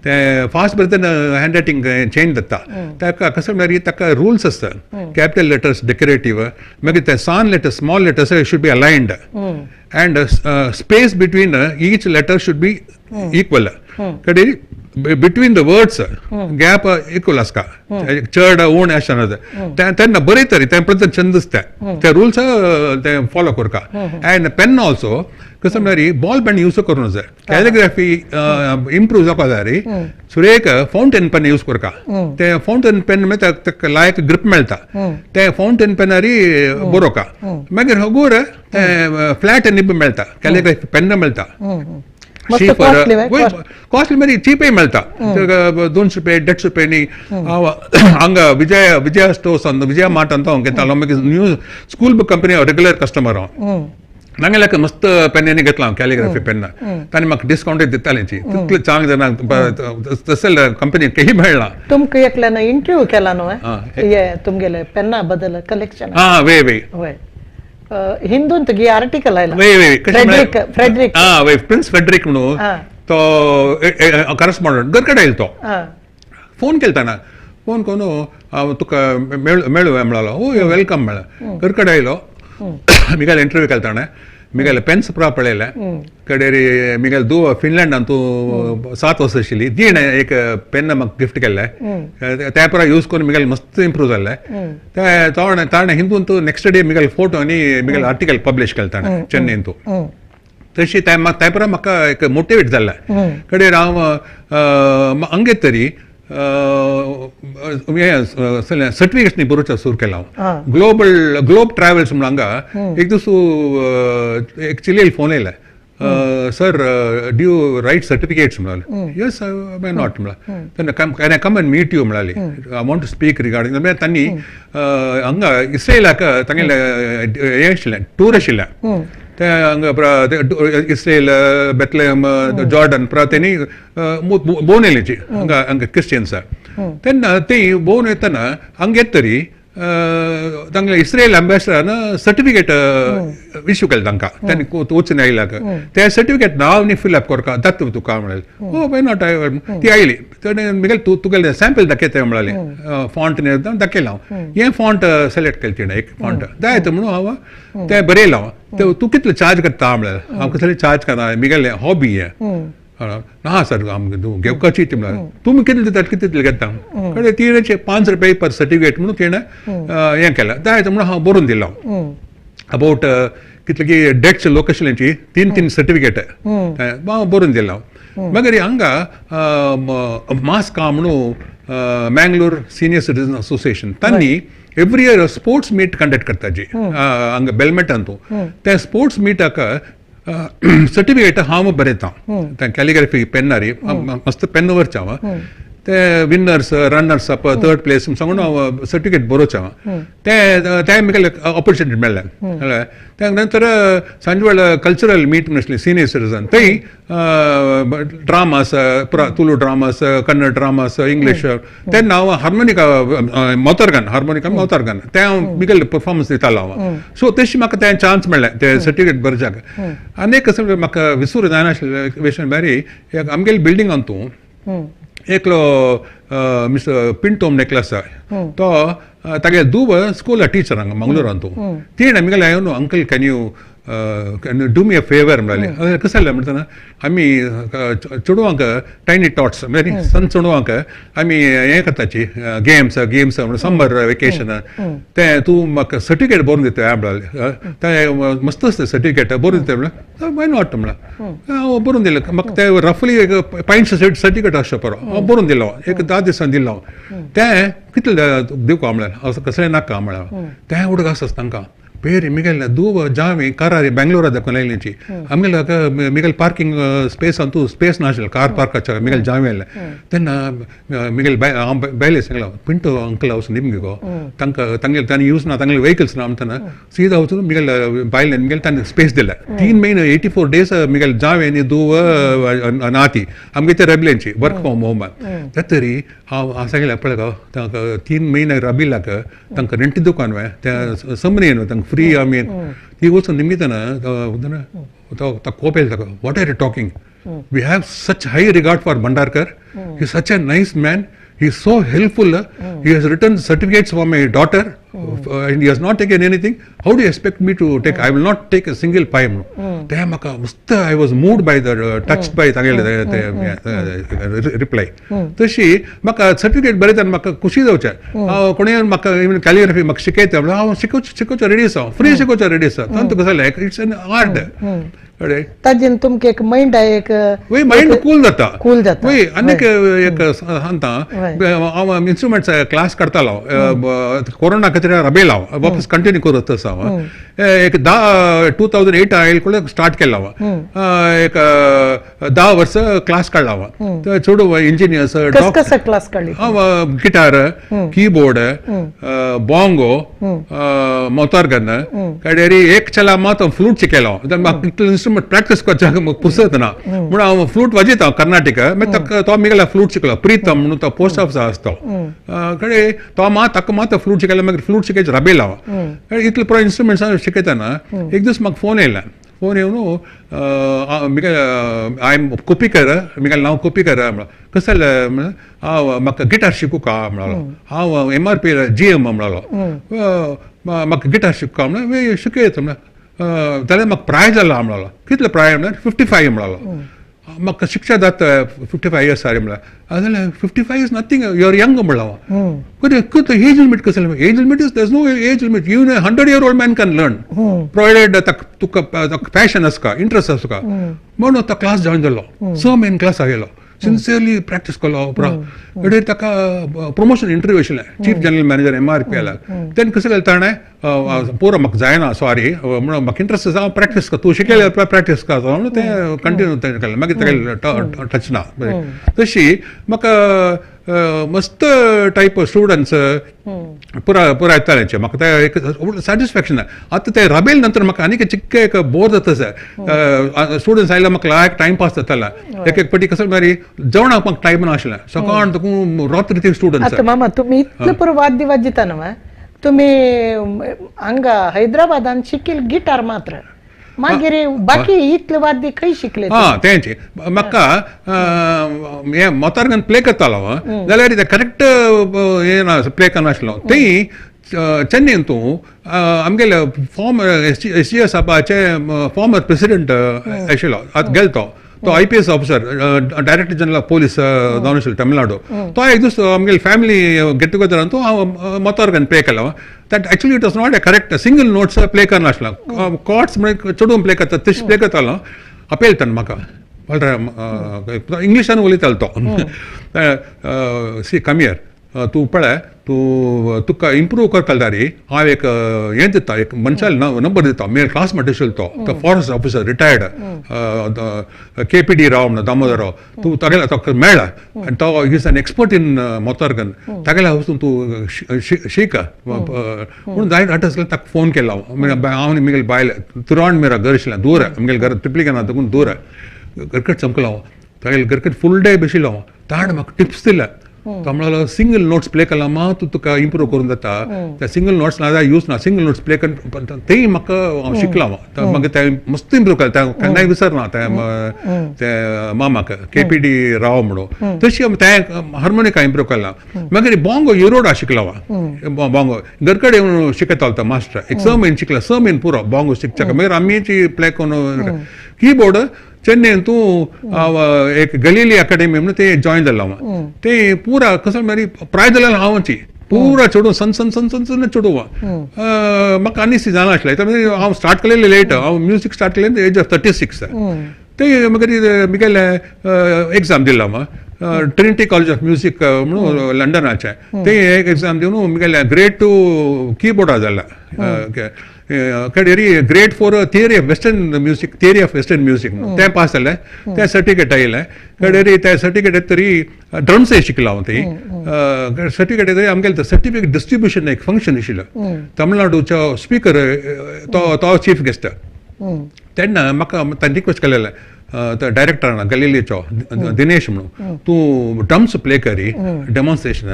ते फास्ट बरयतना हँड रायटींग चेंज जाता. ताका कशें म्हळ्यार ताका रुल्स आसता, कॅपिटल लेटर्स डेकोरेटीव, मागीर ते सान letters small letters should be aligned and space between each letter should be equal. कडेन between the words gap equal आसता, चड उण अशें नज. तेन्ना बरयतरी तें प्रत्येक चंद दिसता, ते रुल्स ते फॉलो करता. अँड पेन ऑल्सो कसं म्हळ्यार बॉल पेन यूज करूं जाय, कॅलिग्राफी इम्प्रूव जावपा जाय सुरेक फावंटन पेन यूज करता. ते फावंटन पेन मागीर ताका लायक ग्रिप मेळटा, ते फावंटन पेनारी बरोवका. मागीर हगूर ते फ्लॅट निब मेळटा, कॅलिग्राफी पेन मेळटा. कॉस्टली म्हणजे चीपय मेळटा, 200 रुपये 150 रुपये न्ही. हांव हांगा विजय विजया स्टोर्स विजया मार्ट अंत हांव घेतालो. मागीर new school book company हांव रेगुलर कस्टमर हांव. नांगेल्याक मस्त पेन घेतला हांव कॅलिग्राफी पेन, तांणी म्हाका डिस्कावंट दितालें. तितले चांग जाणा तसले कंपनी काही मेळना. तुमकां एकल्यान इंटरव्यू केला न्हू हे तुमगेले पेन्ना बद्दल कलेक्शन. हां वे वे वय हिंदून तुगे आर्टिकल आयला. वे वे फ्रेडरिक फ्रेडरिक हां वे प्रिन्स फ्रेडरिक म्हणून तो करस्पॉन्डंट घरकडे आयल, तो फोन केलताना फोन करून हांव तुका मेळूं म्हणलो. ओ welcome म्हणलें. घरकडे आयलो, मिगेले इंटरव्यू केलताना मिगेले पेन्स पुरा पळयलें. कडेरी मिगेले दू फिनलँडान तूं 7 वर्सां आशिल्ली तिणें एक पेन म्हाका गिफ्ट केल्लें, तें पुरा यूज करून मिगेले मस्त इम्प्रूव जाल्लें. तें ताणें ताणें हिंदून तूं नेक्स्ट डे मिगेले फोटो आनी मिगेले आर्टिकल पब्लिश केलें ताणें चेन्नईन तूं. तशी तें तें पुरा म्हाका एक मोटिवेट जाल्लें. कडेर हांव अंगे तरी सर्टिफिकेट्स बरोवचें सुरू केलां हांव. ग्लोबल ग्लोब ट्रॅवल्स म्हणून हांगा एक दीस एक चिलेल फोन येयले, Sir, do you write certificates म्हणाले. Yes, why not म्हळ्यार. तेन्ना can I come and meet you म्हणाली. I want to speak regarding. म्हळ्यार तांणी हांगा इस्रायलाक तांगेले हें आशिल्लें, टूर आशिल्लें. ते हांगा इस्रायल, बेथलेहम, जॉर्डन पुरा तेणी भोंवन येयलेची हांगा हांगा क्रिस्टियन्स. तेन्ना ती भोंवन येतना हांगा येत तरी तांगेले इस्रायल अँबॅसिडरान सर्टिफिकेट इश्यू केलें तांकां. तांणी वचून आयल्याक ते सर्टिफिकेट नांव न्ही फिलअप करका दात तुका म्हळें. ओ why not. ती आयली तेणें मिगेल तूं तुगेलें सॅम्पल दाखयता म्हळाली. फॉन्ट दाखयलें हांव, हें फॉन्ट सिलेक्ट केलें तिणें, एक फॉन्ट जाय म्हणून हांव तें बरयलें हांव. तूं कितले चार्ज करता म्हळ्यार. हांव कसले चार्ज करना, मिगेलें हॉबी हें. ना सर, आमकां तूं घेवपाची ती म्हळ्यार तुमी कितले दितात, कितले घेता. कडेन तिणें 5 रुपये पर सर्टिफिकेट म्हणून तिणें हें केलें. जाय म्हणून हांव बरोवन दिलो हांव अबावट कितले की डेट्स लोक आशिल्ल्यांची 3-3 सर्टिफिकेट हांव बरोवन दिलो हांव. मागीर हांगा मास्का म्हणून मँगलोर सिनियर सिटीजन असोसिएशन तांणी every year sports meet conduct करताची हांगा बेलमेटांतू. त्या स्पोर्ट्स मिटाक सर्टिफिकेट हांव बरयता. ते कॅलिग्राफी पेनारी मस्त पेन व्हरचें हांव. ते winners, runners up, third place सांगून हांव सर्टिफिकेट बरोवचें हांव. ते ते म्हगेलें ऑपॉर्च्युनिटी मेळ्ळें. त्या नंतर सांजवेळ कल्चरल मीट आसली सिनियर सिटीजन, थंय ड्रामास पुरा Tulu dramas, Kannada dramas, English. तेन्ना हांव हार्मोनिका मौतार्गन, हार्मोनिका मौतार्गन तें हांव मिगेले परफॉर्मन्स दितालो हांव. सो तशी म्हाका तें चान्स मेळ्ळें ते सर्टिफिकेट बरोवच्याक. आनी एक कसं म्हाका विसरूं जायनाशिल्लें विशय म्हळ्यार आमगेले बिल्डिंगान तूं एकलो मिस्टर पिंटो म्हण एकलो आसा, तो तागे धूव स्कूल टिचर हांगा मंगळुरान. तूं तिणें आमगेलें येवन uncle can you do me a favour म्हळ्यार. कशें जालें म्हणटना आमी चेडवांक टायनी टॉट्स म्हळ्यार सण चेडवांक आमी हें करताची गेम्स गेम्स म्हणून समर वेकेशन, तें तूं म्हाका सर्टिफिकेट बरोवन दिता म्हळ्यार. तें मस्त आसता सर्टिफिकेट बरोवन दिता म्हळ्यार why not म्हळ्यार हांव बरोवन दिलें. म्हाका तें रफली एक 500 सर्टिफिकेट आसचें परो हांव बरोवन दिलो, एक 10 दिसांनी दिलो हांव. तें कितलें दिवपा म्हळ्यार असो कसलें नाका म्हळ्यार तें उडक आसता तांकां. पेरी मिगेल धूव जावी कारारी बेंगलोरा दाखोवन आयलीची आमगेले Miguel parking space Antu space नाशिल्लें कार पार्काच्या मिगेल जावी आयलें. तेन्ना मिगेल हांव बायले सांगला पिंटो अंकल वचून निमगो तांकां तांगेले तांणी यूज ना तांगेले वेहिकल्स ना म्हणटना सीधा वचून मिगेल बायले मिगेल तांणी स्पेस दिले. 3 म्हयने 84 डेज मिगेल जावे आनी धूव नाती आमगे ते रबलेंची वर्क फ्रॉम होम. ते तरी हांव सांगलें पळय तांकां 3 म्हयने रबिलाक तांकां रेंटी दुकान वे त्या समरी न्हू तांकां फ्री आमी ती वचून निमित्तान तो कोप येयलो ताका, what are you talking, we have such high regard for Bhandarkar, he such a nice man, he is so helpful, he has written certificates for my daughter and he has not taken anything, how do expect me to take, I will not take a single pie म्हणून. ते म्हाका मस्त I was moved by the touched by तागेले reply. तशी म्हाका certificate बरयतना म्हाका खुशी जावचें. हांव कोणूय म्हाका इवन कॅलिग्राफी म्हाका शिकयता म्हणल्यार हांव शिकोवचो रेडी आसा, फ्री शिकोवचो रेडी आसा. तांतूं कसो जालें it's an art. ताजेन तुमकां एक मायंड एक वय मायंड कूल जाता, कूल जाता वय. आनीक एक सांगता हांव इन्स्ट्रुमेंट्स क्लास करतालो कोरोना खातीर रबेल हांव वापस कंटिन्यू करत आसा हांव. एक 2008 आयल कडेन स्टार्ट केला हांव, एक 10 वर्सां क्लास काडला हांव. चेडू इंजिनियर्स क्लास काडली हांव, गिटार, कीबोर्ड, बॉंगो, मौतार्गन, कडेरी एक चला मात हांव फ्लूट शिकयलो हांव. म्हाका इतले इन्स्ट्रुमेंट प्रॅक्टीस करच्याक म्हाका पुसत ना म्हणून हांव फ्लूट वाजयता कर्नाटक. मागीर तो मिगेला फ्लूट शिकलो प्रीतम म्हणून, तो पोस्ट ऑफिस आसा तो कडे तो मात ताका मात फ्लूट शिकयलो. मागीर फ्लूट शिकयचे रबेल हांव. इतले पुरो इन्स्ट्रुमेंट्स हांव शिकयतना एक दीस म्हाका फोन येयला. फोन येवन Miguel I am Koppikar, Miguel नांव कोपीकर म्हणलो. कशें जालें म्हणल्यार हांव म्हाका गिटार शिकूका म्हणलो. हांव MRP GM म्हणलो. म्हाका गिटार शिकूका म्हणल्यार शिकयता म्हणल्यार जाल्यार म्हाका प्राय जाला म्हणलो. कितलो प्राय म्हणल्यार 55 म्हणलो. म्हाका शिक्षा जाता 55 इयर्स आरे म्हणल्यार. जाल्यार 55 is nothing, you are young म्हणलो हांव. कितें एज लिमीट कसलें? Age limit is there is no age limit, even a 100-year-old man can learn provided ताका तुका पॅशन आसका, इंट्रस्ट आसका म्हणून तो क्लास जॉयन जालो. 6 म्हयने क्लास आयलो. सिन्सियरली प्रॅक्टीस केलो पुरा. अडेर ताका प्रमोशन इंटरव्यू आशिल्लें, चीफ जनरल मॅनेजर MRPL. तेन्ना कसं केलें ताणें, पुरो म्हाका जायना सॉरी म्हणून म्हाका इंट्रस्ट आसा, हांव प्रॅक्टीस कर, तूं शिकयलें प्रॅक्टीस कर म्हणून तें कंटिन्यू तेणें केलें. मागीर तागेलें टच ना. तशी म्हाका मस्त टायप स्टुडंट्स पुरा पुरा येताले, म्हाका तें एक सॅटिस्फॅक्शन. आतां ते राबेल नंतर म्हाका आनीक चिक्के एक बोर जाता सर. स्टुडंट्स आयले म्हाका लायक टायमपास जाताला. एक एक पटी कसं म्हळ्यार जेवणाक म्हाका टायम नाशिल्लें, सकाळ तुका रात्री ते स्टुडंट्स. आतां मामा तुमी इतले पुरो वाद्य वाजयता न्हू, तुमी हांगा हैदराबादान शिकील गिटार मात्र, मागीर बाकी इतले वाद्य खंय शिकले? हां तेंच म्हाका हें मोतारगन प्ले करतालो हांव, जाल्यार तें करेक्ट हें ना प्ले करनाशिल्लो. थंय चेन्नईन तूं आमगेले फॉर्मर SGS सभाचे फॉर्मर प्रेसिडेंट आशिल्लो, आतां गेलो तो, तो IPS officer, director general of police जावन आशिल्लो तमिळनाडू. तो एक दीस आमगेले फॅमिली गेट टुगेदर तो हांव मोतारगन प्ले केलो. That actually it was not a correct single notes play करनासलो, कॉर्ड्स म्हणजे चडून प्ले करता तशें प्ले करतालो. अपेल ताणें म्हाका म्हळ्यार इंग्लिशान उलयतालो तो, सी कम here, तूं पळय तूं तुका इम्प्रूव करता रे, हांव एक हें दिता, एक मनशाल नंबर दिता, मेल क्लासमेट आशिल्लो तो, फॉरेस्ट ऑफिसर रिटायर्ड KPD राव म्हणून दामोदर राव, तूं तागेले ताका मेळ्ळा आनी तो is an expert in mouth organ, तागेले वचून तूं शीक म्हणून जायत आतां ताका फोन केलो हांव. हांव आनी म्हगेले बायल तिरुवाणमीरा घर आशिल्लें, दूर आमगेले घर ट्रिप्लिकेना देखून दूर, घरकट चमकलो हांव तागेले घरकट फूल डे बशिल्लो हांव. ताणें म्हाका टिप्स दिले, तो म्हणलो सिंगल नोट्स प्ले केला मा तूं तुका इम्प्रूव करूंक जाता, त्या सिंगल नोट्स ना जाल्यार यूज ना, सिंगल नोट्स प्ले कर, तेंय म्हाका हांव शिकलो हांव. मागीर तें मस्त इम्प्रूव केलें, तें केन्नाय विसरना तें मामाक KPD राव म्हणून. तशी तें हार्मोनिका इम्प्रूव केलां. मागीर बोंगो इरोडा शिकलो हांव, बोंगो घर कडेन शिकयतालो तो मास्टर, एक 6 म्हयने शिकला, 6 म्हयने पुरो बोंगो शिकच्या. मागीर आमीची प्ले करून कीबोर्ड चेन्नईन तूं एक गलीली अकॅडमी म्हणून ते जॉईन जालो हांव. ते पुरा कसं म्हळ्यार प्राय जाल्यार हांवची पुरा चेडूं सन सन सन सन सन चेडूं म्हाका आनी जाणा आसलें. हांव स्टार्ट केलें लेट, हांव म्युजीक स्टार्ट केलें एज ऑफ 36. ते मागीर म्हगेलें एग्जाम दिलो हांव ट्रिनिटी कॉलेज ऑफ म्युजीक म्हणून लंडनाचें, ते एक एग्जाम दिवन म्हगेलें ग्रेड 2 कीबोर्डा जालें. कडेरी grade 4 theory of western music, theory of western music तें पास जालें, तें सर्टिफिकेट आयलें. कडेरी तें सर्टिफिकेट येत तरी ड्रम्सय शिकलो हांव, थंय सर्टिफिकेट येतरी आमगेलें सर्टिफिकेट डिस्ट्रिब्युशन एक फंक्शन आशिल्लें, तमिळनाडूचो स्पीकर तो चीफ गेस्ट. तेन्ना म्हाका ताणें रिक्वेस्ट केलेलें डायरेक्टरान गलीलीचो दिनेश म्हणून, तूं ड्रम्स प्ले करी डेमॉन्स्ट्रेशन,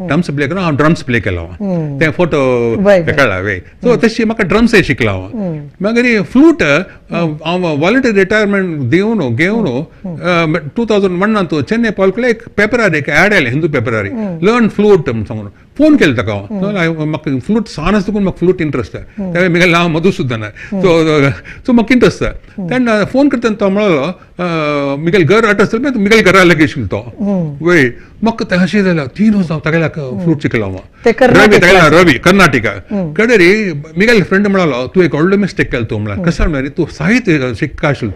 ड्रम्स प्ले करून हांव ड्रम्स प्ले केलो हांव, तें फोटो काडला वे. सो तशी म्हाका ड्रम्सय शिकलो हांव. मागीर फ्लूट हांव वॉलंटरी रिटायरमेंट दिवन घेवन 2001 चेन्नय पावल एक पेपरार एक एड आयलें, हिंदू पेपरार, लर्न फ्लूट म्हूण सांगून फोन केलो ताका हांव. म्हाका फ्लूट सान आसता म्हाका फ्लूट इंट्रस्ट आसा, म्हगेलें नांव मधुसूदन, सो सो म्हाका इंट्रस्ट आसा. तेन्ना फोन करतना तो म्हणलो म्हगेलें घर आट आसतलें, म्हगेल्या घरा लागीं आशिल्लो तो वय. म्हाका तें अशें जालें, 3 वर्सां हांव तागेल्या फ्लूट शिकलो हांव, रवी तागेल्या रवी कर्नाटका कडेरी. म्हगेले फ्रेंड म्हणलो तूं एक व्हडलो मिस्टेक केलो तूं, म्हणल्यार कशें म्हळ्यार तूं साहित्य शिकता आशिल्लो,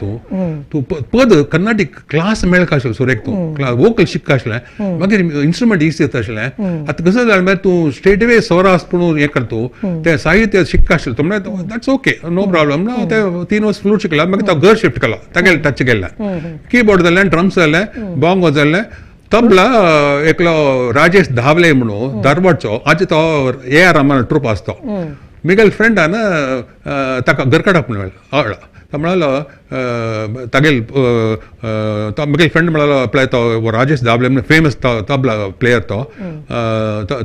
तूं तूं पद कर्नाटीक क्लास मेळका आशिल्लो सुरेक, तूं वोकल शिकता आशिल्लें, मागीर इन्स्ट्रुमेंट इजी येता आशिल्लें. आतां कसं जालें म्हळ्यार तूं स्ट्रेट वे स्वरास पूण हें करता, तें साहित्य शिकता आशिल्लें तूं, म्हळ्यार that's okay no problem. तें 3 वर्स फ्लूट शिकला, मागीर तो घर शिफ्ट केलो, तागेलें टच केलें, कीबोर्ड जालें, ड्रम्स जालें, बोंगो जालें, तबला एकलो राजेश धावले म्हणून धारवाडचो, आज तो AR Rahman ट्रूप आसतो, म्हगेले फ्रेंडान ताका घरकाडप म्हणलो, तो म्हणलो तागेल तो म्हगेले फ्रेंड म्हणलो पळय तो राजेश धावले म्हणून फेमस तबला प्लेयर, तो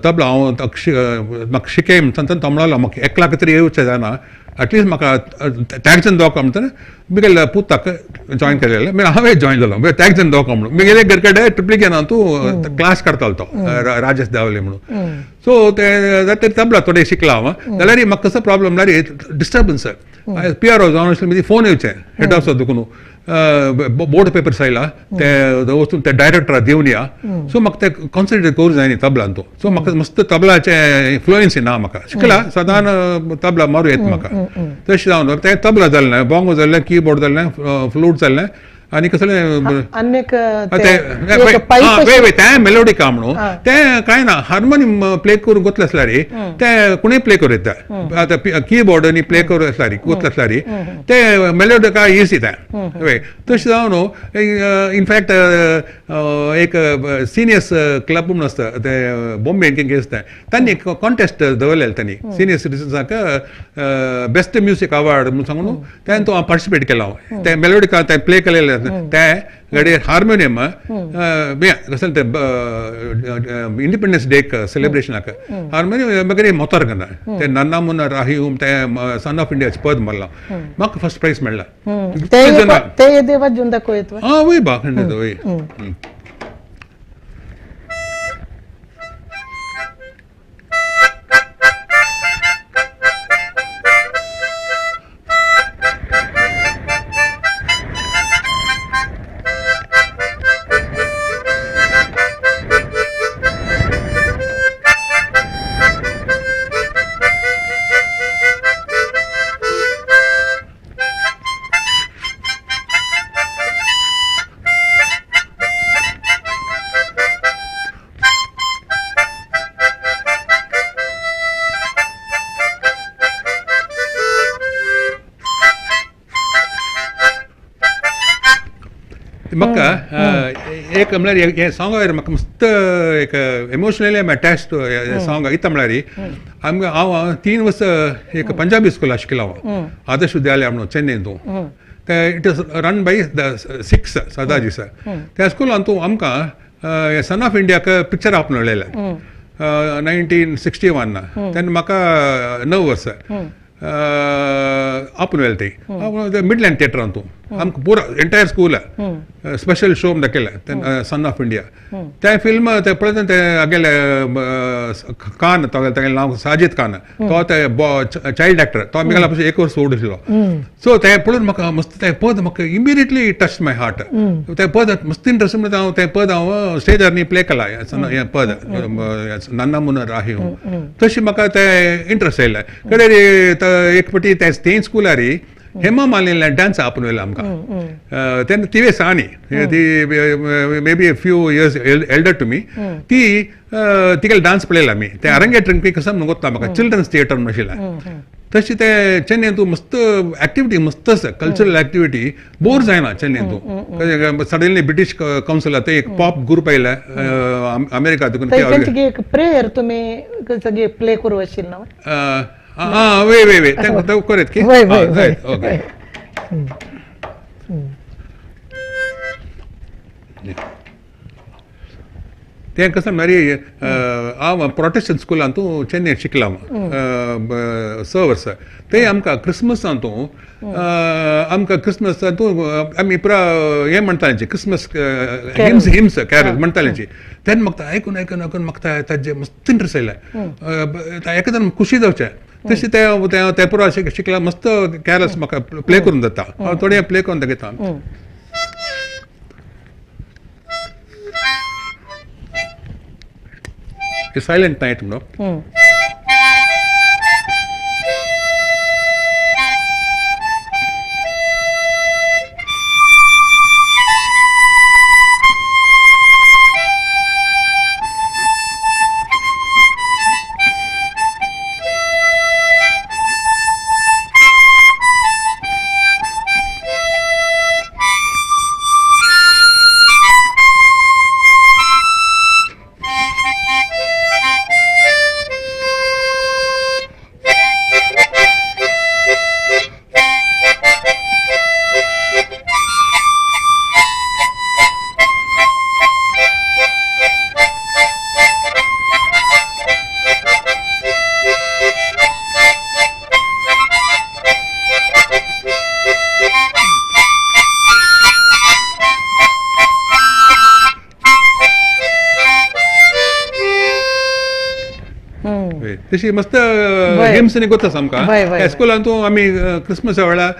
तबला हांव म्हाका शिकय म्हणटा, तो म्हणलो म्हाका 1 लाख तरी येवचें जायना, एटलिस्ट म्हाका टॅक्झन दोका म्हणटा म्हगेले पुताक जॉयन केलेलें, मागीर हांवें जॉयन जालो, मागीर टॅक्झन दोका म्हणून म्हगेले घर कडेन ट्रिप्लिकेनान तूं क्लास काडतालो तो राजेश धावले म्हणून. सो ते तबला थोडे शिकला हांव, जाल्यार म्हाका कसो प्रॉब्लम म्हळ्यार डिस्टर्बन्स, PRO जावन आशिल्लें मदीं फोन येवचें हेड ऑफिसा देखून बोर्ड पेपर्स आयला ते वचून ते डायरेक्टरा दिवन या, सो म्हाका ते कॉन्सन्ट्रेट करूंक जाय न्ही तबलान तूं. सो म्हाका मस्त तबलाचें फ्लुएन्सी ना म्हाका, शिकला सदान तबला मारूं येता म्हाका, तशें जावन तें तबला जालें, बोंगो जालें, कीबोर्ड जालें, फ्लूट जालें, आनी कसलें आनीक तें मेलोडिका म्हणून तें कांय ना हार्मोनियम प्ले करूंक गोतले आसल्यार तें कोणूय प्ले करूं येता आतां किबोर्ड आनी प्ले करूं आसल्यार गोतले आसल्यार तें मेलोडिका इजी तें वय तशें जावन न्हू इनफॅक्ट एक सिनियर्स क्लब म्हणून आसता तें बॉम्बे कितें आसता तांणी कॉन्टेस्ट दवरलेले तांणी सिनियर सिटीजन्साक बेस्ट म्युजीक अवॉर्ड म्हणून सांगून तें हांव पार्टिसिपेट केला हांव तें मेलोडिका तें प्ले केलेलें तें घडये हार्मोनियम कसलें तें इंडिपेंडन्स डेक सेलिब्रेशनाक हार्मोनियम मागीर मोतार करना तें नन्ना मुन्ना राही हूं तें सन ऑफ इंडियाचें पद मारलां म्हाका फर्स्ट प्रायज मेळ्ळा. ते वाजून दाखयत? आं वय बा खंडीत वय. म्हाका एक म्हळ्यार हें सॉंग म्हाका मस्त एक एमोशनली आम अटॅच टू सॉंग इता म्हळ्यार आमकां हांव 3 वर्सां एक पंजाबी स्कुलाक शिकलो हांव आदर्श विद्यालय म्हणून चेन्नई तूं तें it is run by the Sikhs Sardarji sir. त्या स्कुलान तूं आमकां सन ऑफ इंडियाक पिक्चर आपणें उलयलें 1961 तेन्ना म्हाका 9 वर्सां आपण वेल ती मिडलँड थिएटरान तूं आमकां पुरा एंटायर स्कूल स्पेशल शो दाखयलें सन ऑफ इंडिया. तें फिल्म तें पळयता तें आगेले खान तागेलें नांव साजीद खान तो ते चायल्ड एक्टर तो आमगेल्या पसून 1 वर्स व्हड आशिल्लो. सो तें पळोवन म्हाका मस्त तें पद म्हाका इमिडिएटली टच my heart. तें पद मस्त इंट्रस्ट म्हणटा हांव तें पद हांव स्टेजार न्ही प्ले केला हें पद नन्ना मुन्ना राही हूं तशें म्हाका तें इंट्रस्ट आयलें. कडेन एक पटी ते तें स्कुलार हेमा मालिनी डान्स आपण वयलो आमकां तेन्ना तिवे सानी ती may be a few years elder to me ती तिगेले डान्स पळयला आमी ते अरंगेट्रींग कसं म्हणून गोत्ता म्हाका चिल्ड्रन्स थिएटर म्हणून आशिल्लें. तशें तें चेन्नई तूं मस्त एक्टिविटी मस्त आसा कल्चरल एक्टिविटी बोर जायना चेन्नई तूं. सडनली ब्रिटीश कावन्सिल ते एक पॉप ग्रुप आयले अमेरिका तुका एक प्रेयर तुमी प्ले करूं आशिल्लो? Ah, wait, wait, wait. तें करेत की? वय वय वय. ओके. तें कसं म्हळ्यार हांव प्रोटेस्टंट स्कुलान तूं चेन्नय शिकला हांव 6 वर्सां. ते आमकां क्रिसमसान तूं आमकां क्रिसमसान तूं आमी पुरा हें म्हणटाले क्रिसमस हिम्स हिम्स कॅरल म्हणटाले तेन्ना म्हाका आयकून आयकून आयकून म्हाका ताजें मस्त इंट्रस्ट आयलें एकादान खुशी जावचें तशें तें तें पुरा शिकला मस्त कॅरल्स म्हाका प्ले करून जाता हांव थोडें प्ले करून दाखयता. सायलंट नायट म्हणून तशी मस्त गेम्स गोता आमकां स्कुलान तूं आमी क्रिसमसा वेळार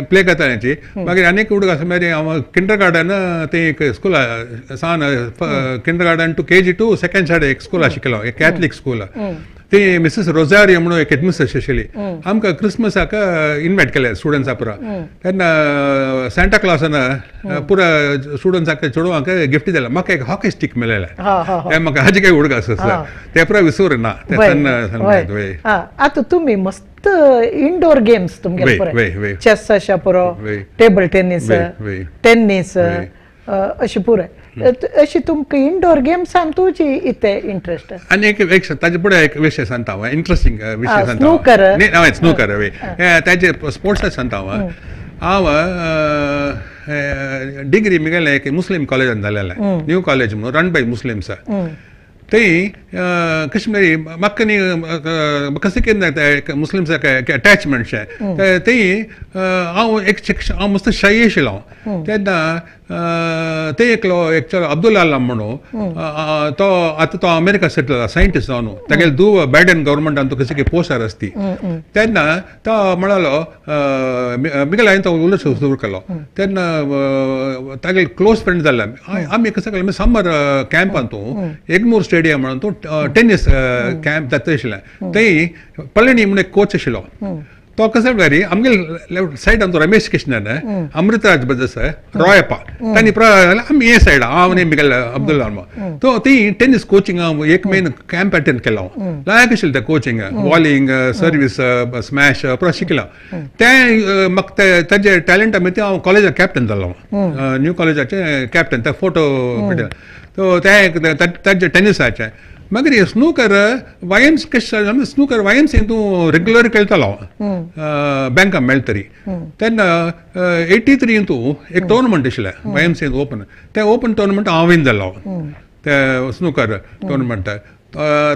प्ले करताले. मागीर आनीक उडक आसा मागीर हांव किंडर गार्डन ते एक स्कुला सान kindergarten to KG to second standard एक स्कुला शिकलो, एक कॅथलीक स्कूल. ते मिसेस रोजारियो म्हणून एक हेडमिस्ट्रेस आशिल्ली, आमकां क्रिसमसाक इन्वायट केले स्टुडंट्सा पुरा. तेन्ना सांता क्लॉसान पुरा स्टुडंट्साक चेडवांक गिफ्ट दिलें. म्हाका एक हॉकी स्टीक मेळ्ळें, तें म्हाका हाजे काय उडगास आसा, तें पुरा विसरूं ना. आतां तुमी मस्त इंडोर गेम्स तुमगेले पुराय, चेस अशें पुरो, टेबल टेनीस, टेनीस अशें पुराय अशी तुमकां इंडोर गेम्सान तुजी इते इंट्रस्ट. आनी एक ताजे फुडें एक विशय सांगता हांव, इंट्रस्टींग विशय सांगता. स्नूकर हय, स्नूकर ताजे स्पोर्ट्सा सांगता हांव. हांव डिग्री मुगेलें एक मुस्लीम कॉलेजान जालेलें, न्यू कॉलेज म्हणून, रन बाय मुस्लिम्स. थंय कशें म्हळ्यार म्हाका न्ही कशें कितें मुस्लिम्साक अटॅचमेंट शें. थंय हांव एक हांव मस्त शाही आशिल्लो हांव तेन्ना. ते एकलो एक चलो अब्दुल अल्लाम म्हणून, तो आतां तो अमेरिका सेटल जाला, सायंटिस्ट जावन. तागेले धूव बायडन गव्हर्मेंटान तो कशें कितें पोस्टार आसती. तेन्ना तो म्हणालो मिगेले हांवें तो उलोवचो सुरू केलो. तेन्ना तागेले क्लोज फ्रेंड जाले आमी. कसो केलें, समर कॅम्पान तूं एगमूर स्टेडियम म्हणून तूं टेनीस कॅम्प जाता आशिल्लें. थंय पळणी म्हणून एक कोच आशिल्लो, तो कसो म्हळ्यार आमगेले सायडान तो रमेश कृष्णन, अमृतराज बजस, रॉयप्पा, तांणी आमी हे सायड हांव आनी मिगेल अब्दुल अल्मा. तो ती टेनीस कोचिंग हांव एक म्हयनो कॅम्प अटेंड केलो हांव. लायक आशिल्लें तें कोचिंग, वॉलिंग, सर्वीस, स्मॅश पुरा शिकलो तें. म्हाका ताजे टॅलंटा मागीर हांव कॉलेजाक कॅप्टन जालो, न्यू कॉलेजाचें कॅप्टन. ते फोटो तो तें ताजें टेनिसाचें. मागीर स्नूकर वायएमसी कशें, स्नूकर वायएमसी तूं रेगुलर खेळटालो बँकान मेळटा तरी. तेन्ना 83 तूं एक टोर्नामेंट आशिल्लें वायएमसी ओपन, तें ओपन टोर्नामेंट हांव विन जालो ते स्नूकर टोर्नामेंट.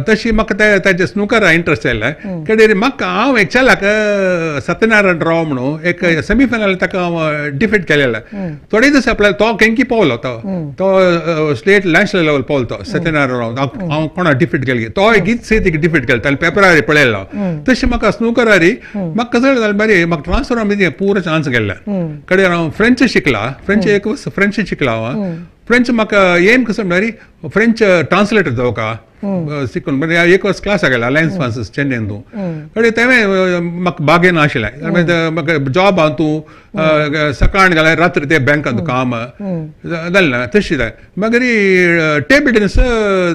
तशी म्हाका ते ताजे स्नूकरा इंट्रस्ट आयलें. कित्याक म्हाका हांव एक चेलाक सत्यनारायण राव म्हणून एक सेमीफायनल ताका हांव डिफीट केलेलें. थोडे दीस आपल्या तो केंकी पावलो, तो तो स्टेट नॅशनल लेवल पावलो तो सत्यनारायण राव. हांव कोणा डिफीट केली, तो गीत सेतीक डिफीट केलो, ताणें पेपरार पळयलो. तशें म्हाका स्नूकरारी म्हाका कसो जालें बरें, म्हाका ट्रान्सफर बी पुरो चान्स गेल्ले. कडेन हांव फ्रेंच शिकला, फ्रेंच एक वर्स फ्रेंच शिकला हांव. फ्रेंच म्हाका एम कसो म्हळ्यार फ्रेंच ट्रान्सलेटर जावका शिकून एक वर्स क्लास गेला अलायन्स फ्रांसीस चेन्नईन तूं. कडेन तेंवें म्हाका बागेन नाशिल्लें, म्हाका जॉब हांव तूं सकाळ गेल्यार रात्री ते बँकांत काम जालें ना तशें जाय. मागीर टेबल टेनीस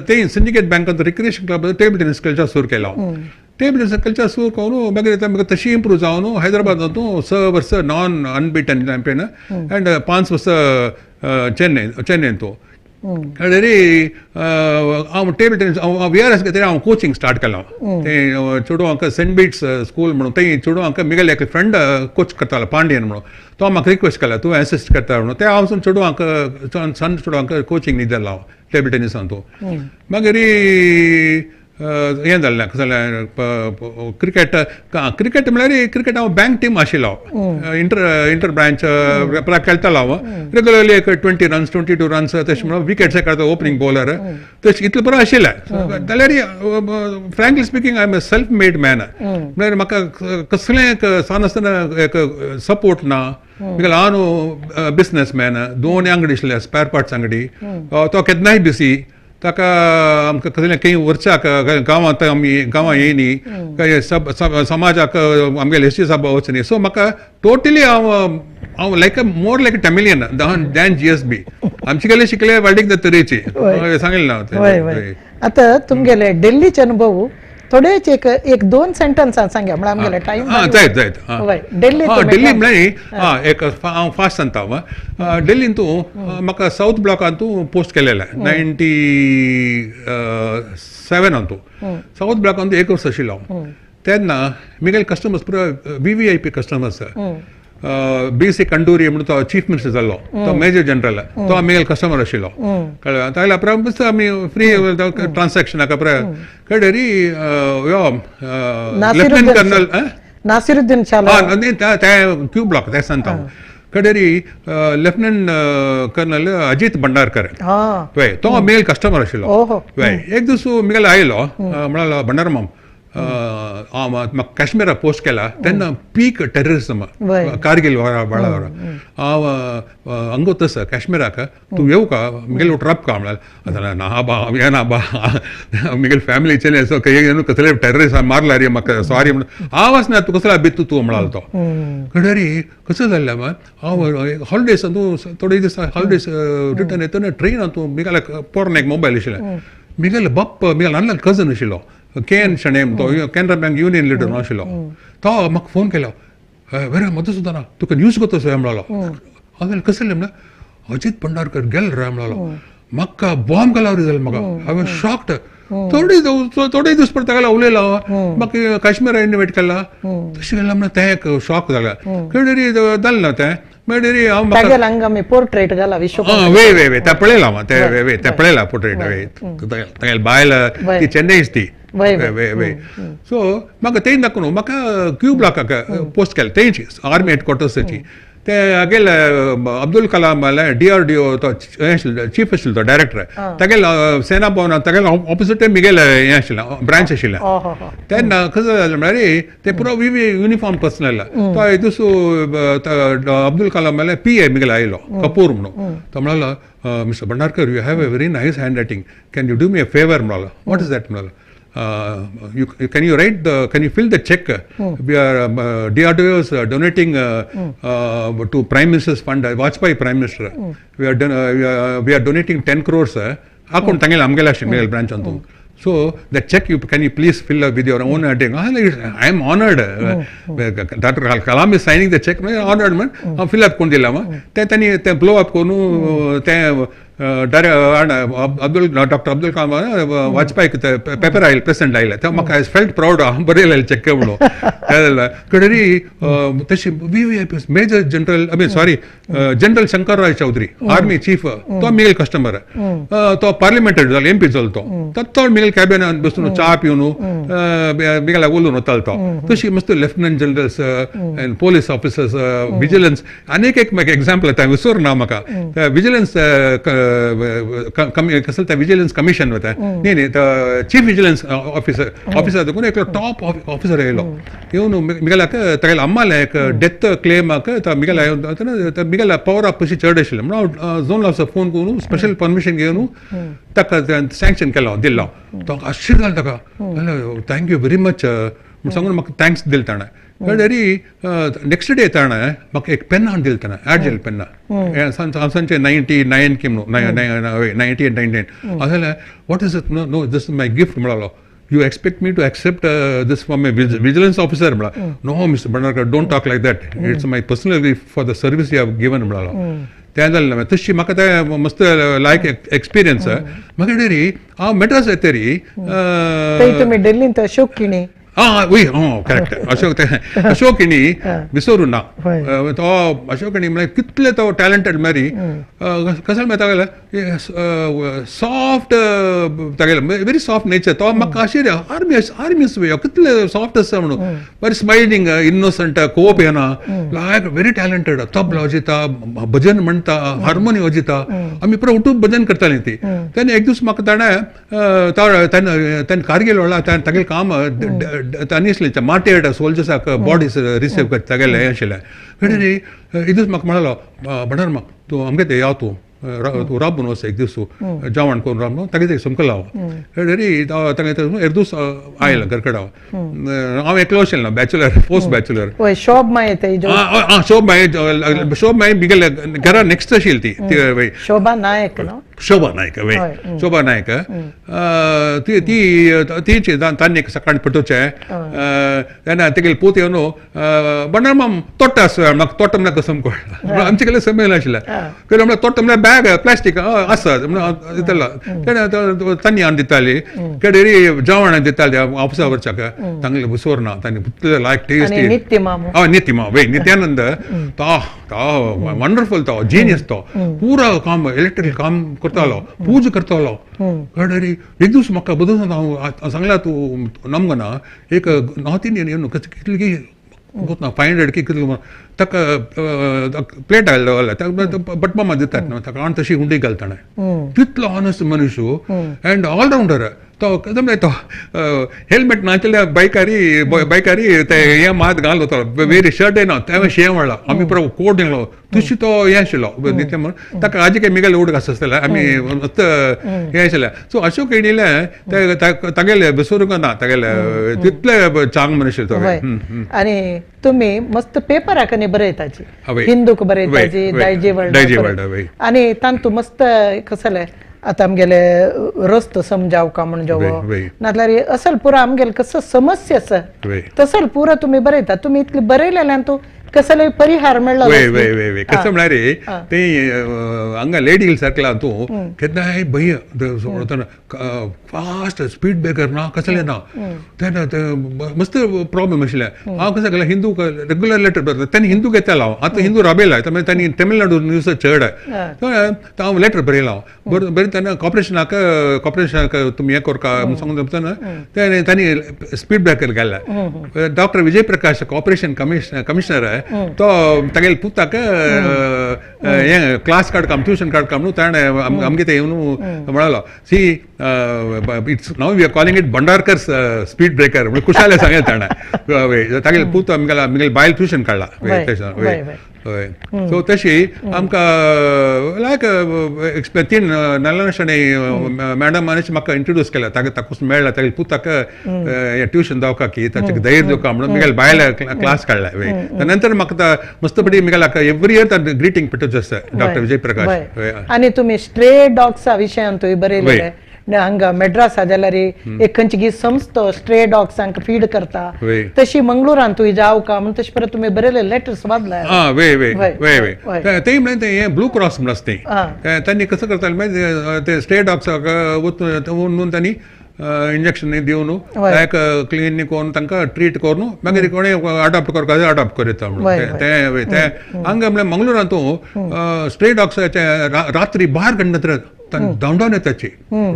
ते सिंडिकेट बँकांत रिक्रिएशन क्लब टेबल टेनीस खेळच्या सुरू केलो हांव. टेबल टेनीस खेळच्या सुरू करून मागीर म्हाका तशी इम्प्रूव जावन हैदराबाद तूं 6 वर्स नॉन अनबिटन चॅम्पियन अँड 5 वर्स चेन्नई चेन्नईन तूं. कळ्ळें हांव टेबल टेनीस हांव वीआरएस घेतकीर हांव कोचिंग स्टार्ट केलां. तें चेडवांक सेंट बीट्स स्कूल म्हणून थंय चेडवांक मिगेले एक फ्रेंड कोच करतालो पांडियन म्हणून, तो म्हाका रिक्वेस्ट केला तूं एसिस्ट करता म्हणून. तें हांव वचून चेडवांक सण चेडवांक कोचिंग दितालो हांव टेबल टेनिसान तूं. मागीर हें जालें कशें जालें क्रिकेट, क्रिकेट म्हळ्यार क्रिकेट हांव बँक टीम आशिल्लो, इंटर ब्रांच खेळटालो हांव रेगुलरली एक 20 रन्स 22 रन्स तशें म्हणून विकेट्स काडटा ओपनींग बॉलर तशें इतलें बरो आशिल्लें. जाल्यार frankly speaking I am a self made man, म्हळ्यार म्हाका कसलें एक सान आसतना एक सपोर्ट ना. Because हांव बिजनस मॅन, दोन अंगडी आशिल्ले स्पॅर पार्ट्स अंगडी, तो केन्नाय बिसी ताका आमकां कसलें खंय व्हरच्याक गांवांत आमी गांवां येयनी काय सब समाजाक आमगेले एस टी साबा वचनी. सो म्हाका टोटली हांव हांव like a more like a Tamilian than GSB. आमचे गेले शिकले वाडीक तरेची सांगलें ना. आतां तुमगेले दिल्लीचे अनुभव थोडेच एक एक दोन सेंटन्सान सांगा म्हळ्यार आमगेले टायम जायत जायत. दिल्ली दिल्ली म्हळ्यार एक हांव फास्ट सांगता. हांव दिल्लीन तूं म्हाका सावथ ब्लॉकान तूं पोस्ट केलेलें 97 तूं सावथ ब्लॉकान तूं एक वर्स आशिल्लो हांव. तेन्ना मिगेले कस्टमर्स पुरो VVIP customers, BC Khanduri म्हणून तो चीफ मिनिस्टर जाल्लो, तो मेजर जनरल, तो आमगेले कस्टमर आशिल्लो. कळ्ळें तागेले उपरांत आमी फ्री ट्रान्सॅक्शनाक उपरांत कळ्ळें री यो लेफ्टनंट कर्नल नासिरुद्दीन शाह ते क्यू ब्लॉक ते सांगता हांव. कळ्ळें री लेफ्टनंट कर्नल अजीत भंडारकर हय तो आमगेले कस्टमर आशिल्लो. हय एक दीस मिगेले आयलो म्हणालो भंडार माम हांव म्हाका काश्मीरा पोस्ट केला तेन्ना पीक टेररिजम कारगिल वेळार हांव हांगा आसा काश्मीराक तूं येवं का म्हगेले राब का म्हळ्यार आतां ना बा हांव येना बा म्हगेले फॅमिलीचे सो कसले टेररिस्ट मारला रे म्हाका सॉरी म्हणून हांव आसना तूं कसलो भितू तूं म्हणालो तो कडेरी कसो जाल्लें हांव हॉलिडेज तूं थोडे दीस हॉलिडेज रिटर्न येतना ट्रेन तूं मिगेले पोरणे एक मोबायल आशिल्लें मिगेले बाप्प मिगेले नाल्ल कजन आशिल्लो के एन शणै तो केनरा बँक युनियन लिडर आशिल्लो तो म्हाका फोन केलो वेरे मधुसुदना तुका न्यूज गोतो सो म्हणालो हांवें कसलें म्हणल्यार अजीत भंडारकर गेल रे म्हणालो म्हाका बॉम्ब गेला जालें म्हाका हांवें शॉक्ड थोडे थोडे दीस परत ताका उलयलो म्हाका काश्मीरा इन्वायट केला तशें केलें म्हणल्यार तें एक शॉक जालें खंय जालें ना तें मागीर हांव तागेले पोर्ट्रेट घाला विश्व वे वे वे तें पळयलां हांव तें वे वे तें पळयलां पोर्ट्रेट वे तागेली बायल ती चेन्नईच ती वे वे वे सो म्हाका तें दाखोवन न्हू म्हाका क्यू ब्लॉकाक पोस्ट केलें तेंची आर्मी हेडक्वॉर्टर्साची ते हागेले अब्दुल कलाम डीआरडीओ तो हें आशिल्लो चीफ आशिल्लो तो डायरेक्टर तागेले सेना भवन तागेले ऑपोजिट मिगेले हें आशिल्लें ब्रांच आशिल्लें तेन्ना कसं जालें म्हळ्यार ते पुरो युनिफॉर्म पर्सनल तो एक दीस अब्दुल कलाम पी ए मिगेले आयलो कपूर म्हणून तो म्हणालो mister Bhandarkar you have a very nice hand writing can you do me a favour म्हणालो what is that म्हणालो can you write the, can you fill the check? We are, DRDO is donating to Prime Minister's fund, Vajpayee Prime Minister. We are donating 10 crores. Account tangel amgela ashil branch antu. So that check you can you please fill up with your own writing. I am honored. Dr. Kalam is signing the check. I am honored man. Fill up kondilama. Te tani te blow up konu te Abdul doctor Abdul Kalam Vajpayee paper आयले president आयले तेन्ना म्हाका I felt proud हांव बरयलें check म्हणून कडेरी तशी V V I P major general I mean sorry general Shankar Roy Chowdhury army chief तो Miguel customer तो पार्लिमेंटरी जालो एम पी जालो तो तो मिगेल कॅबिनान बसून च्या पिवन मिगेल उलोवन वतालो तो तशी मस्त lieutenant generals and police officers vigilance आनीक एक म्हाका एग्जाम्पल येता विसर ना म्हाका विजिलन्स कसं त्या विजिलन्स कमिशन होता न्ही न्ही चीफ विजिलन्स ऑफिसर ऑफिसर देखून एकलो टॉप ऑफिसर येयलो येवन मिगेल्याक तागेले अम्माले एक डेथ क्लेमाक मिगेल्या येवन मिगेल्या पॉवर ऑफ कशी चड आशिल्लें म्हणून हांव झोनल ऑफिसर फोन करून स्पेशल परमिशन घेवन ताका सँक्शन केलो दिल्लो तो आश्चर्य जालें ताका thank you very much म्हूण सांगून म्हाका thanks दिलें ताणें कळ्ळें नेक्स्ट डे ताणें म्हाका एक पेन हाडून दिलें ताणें एडजेल पेन्ना सांजचे 99 की म्हणून 98 99 हांव सांगलें what is it no this is my gift म्हणालो you expect me to accept this from a vigilance officer म्हळा no mister Bhandarkar don't talk like that it's my personal gift for the service you have given म्हणालो तें जालें तशी म्हाका तें मस्त लायक experience म्हाका डेरी हांव मेड्रास येतरी तुमी दिल्लींत अशोक किणी Ah, oui, oh, correct. Ashok Ashok विसरू ना तो अशोक किणी म्हळ्यार कितले तो टॅलंटेड मरी कसं मागीर तागेले सॉफ्ट तागेले व्हेरी सॉफ्ट नेचर तो म्हाका आश्चर्य आर्मी आर्मी कितले सॉफ्ट आसा म्हणून बरी स्मायलिंग इनोसंट कोप येना लायक व्हेरी टॅलंटेड तबला वाजयता भजन म्हणटा हार्मोनी वाजयता आमी पुरो उठून भजन करतालीं ती तेन्ना एक दीस म्हाका ताणें ताणें कारगिल व्हडला तागेलें काम तांणी आसलें मार्टेड सोल्जर्साक बॉडीज रिसीव करता तागेलें हें आशिल्लें कळ्ळें एक दीस म्हाका म्हणालो भंडार म्हाका तूं आमगे ते या तूं तूं राबून वच एक दीस जेवण करून राब तागे ते समकला हांव कळ्ळें तागे एक दीस आयलो घर कडेन हांव एकलो आशिल्लें ना बॅचलर पोस्ट बॅचलर शोभ माय शोभ माय शोभ माय बिगेले घरा नेक्स्ट आशिल्ली ती शोभा नायक न्हू शोभा नायक वय शोभा नायक ती ती तीच तांणी सकाळी पटोवचें तेन्ना तेगेले पूत येवन बंडार माम तोट्टा आसा म्हाका तोट्टा म्हळ्यार कसम कळ्ळा आमचे कडेन समय नाशिल्लें कळ्ळें म्हळ्यार तोट्टा म्हळ्यार बॅग प्लास्टीक आसा दितालो तेन्ना तांणी हाडून दिताली कडेरी जेवण दिताली ऑफिसा वरच्याक तांगेले बसोर ना तांणी लायक टेस्टी हय नित्य माम वय नित्यानंद तो तो वंडरफुल तो जिनियस तो पुरा काम इलेक्ट्रिकल काम करतालो पूज करतालो कळ्ळें एक दीस म्हाका बदल हांव सांगला तूं नमगना एक नॉर्थ इंडियन येवन कितली ना 500 की कितलो ताका प्लेट आयलो ताका बटमामा दितात न्हू ताका आनी तशी हुंडी घालता तितलो ऑनेस्ट मनीस एंड ऑलरावंडर तो कसो तो हेल्मेट नाशिल्ल्या बायकारी बायकारी ते हें मात घाल वतालो, वेरी शर्ट येना तें शें व्हडला आमी पुरो कोट निघलो तशी तो हें आशिल्लो तितलें म्हणून ताका आजी काय मिगेले उडक आसताले आमी मस्त हें आशिल्लें. सो अशोक येणीले तागेले विसरूंक ना, तागेले तितले चांग मनीस तो. आनी तुमी मस्त पेपराक बरयताची, हिंदूक बरयताची, दायजी वर्ल्ड, आनी तांतू मस्त कसले आतां आमगेले रस्तो समजावका म्हण जेवो नाजाल्यार असल पुरा आमगेले कसो समस्या आसा तसल पुरा तुमी बरयता. तुमी इतले बरयलेल्यान तूं कसले परिहार मेळ्ळो. वय वय वय वय कसं म्हळ्यार ते हांगा लेडी हिल सर्कला तूं केन्नाय भंय फास्ट स्पीड ब्रेकर ना कसलें ना तेन्ना मस्त प्रॉब्लम आशिल्लें. हांव कसं केलें हिंदू रेगुलर लेटर बरयता तेन्ना हिंदू घेतालो हांव, आतां हिंदू राबयला तांणी तमिळनाडू न्यूज चड हांव लेटर बरयला हांव बरें तेन्ना कॉर्पोरेशनाक कॉर्पोरेशनाक तुमी हें करका सांगून तेन्ना तांणी स्पीड ब्रेकर घातला. Doctor Vijay Prakash corporation commissioner तो तागेले पुताक हें क्लास काडका ट्युशन काडका म्हणून ताणें आमगे ते येवन म्हणालो see it's now we are calling it Bhandarkar speed breaker म्हणून खुशाले सांगें ताणें. तागेले पूत आमगेले आमगेले बायल ट्युशन काडला. हय सो तशी आमकां लायक तीन नल्ला शणै मॅडमानच म्हाका इंट्रोड्यूस केला, ताका ताकूच मेळ्ळा तागे पुताक ट्युशन दावका की ताचे धैर्य दिवका म्हणून मिगेल बायला क्लास काडला. नंतर म्हाका मस्तपटी मिगेल एव्हरी इयर ग्रीटिंग पेटोच आसता डॉक्टर विजय प्रकाश. आनी तुमी स्ट्रे डॉग्सा विशयान तुवें बरयलें हांगा मेड्रासा जाल्यार एक खंयची संस्था स्ट्रे डॉग्सांक फीड करता तशी मंगळुरान तुवें जावका म्हण तशें परत तुमी बरयले लेटर्स वाचले. आं वे वे वे वे तें म्हणल्यार तें हें ब्लू क्रॉस म्हण आसा तें तांणी कसं करताले मागीर ते स्ट्रे डॉग्साक वचून तांणी इंजेक्शन दिवन एक क्लीन करून तांकां ट्रीट करून मागीर कोणें अडॉप्ट करपा अडॉप्ट करता म्हणून तें तें हांगा म्हणल्यार मंगळुरांतू स्ट्रे डॉग्साचे रात्री बार घडणार धांवडावन येताची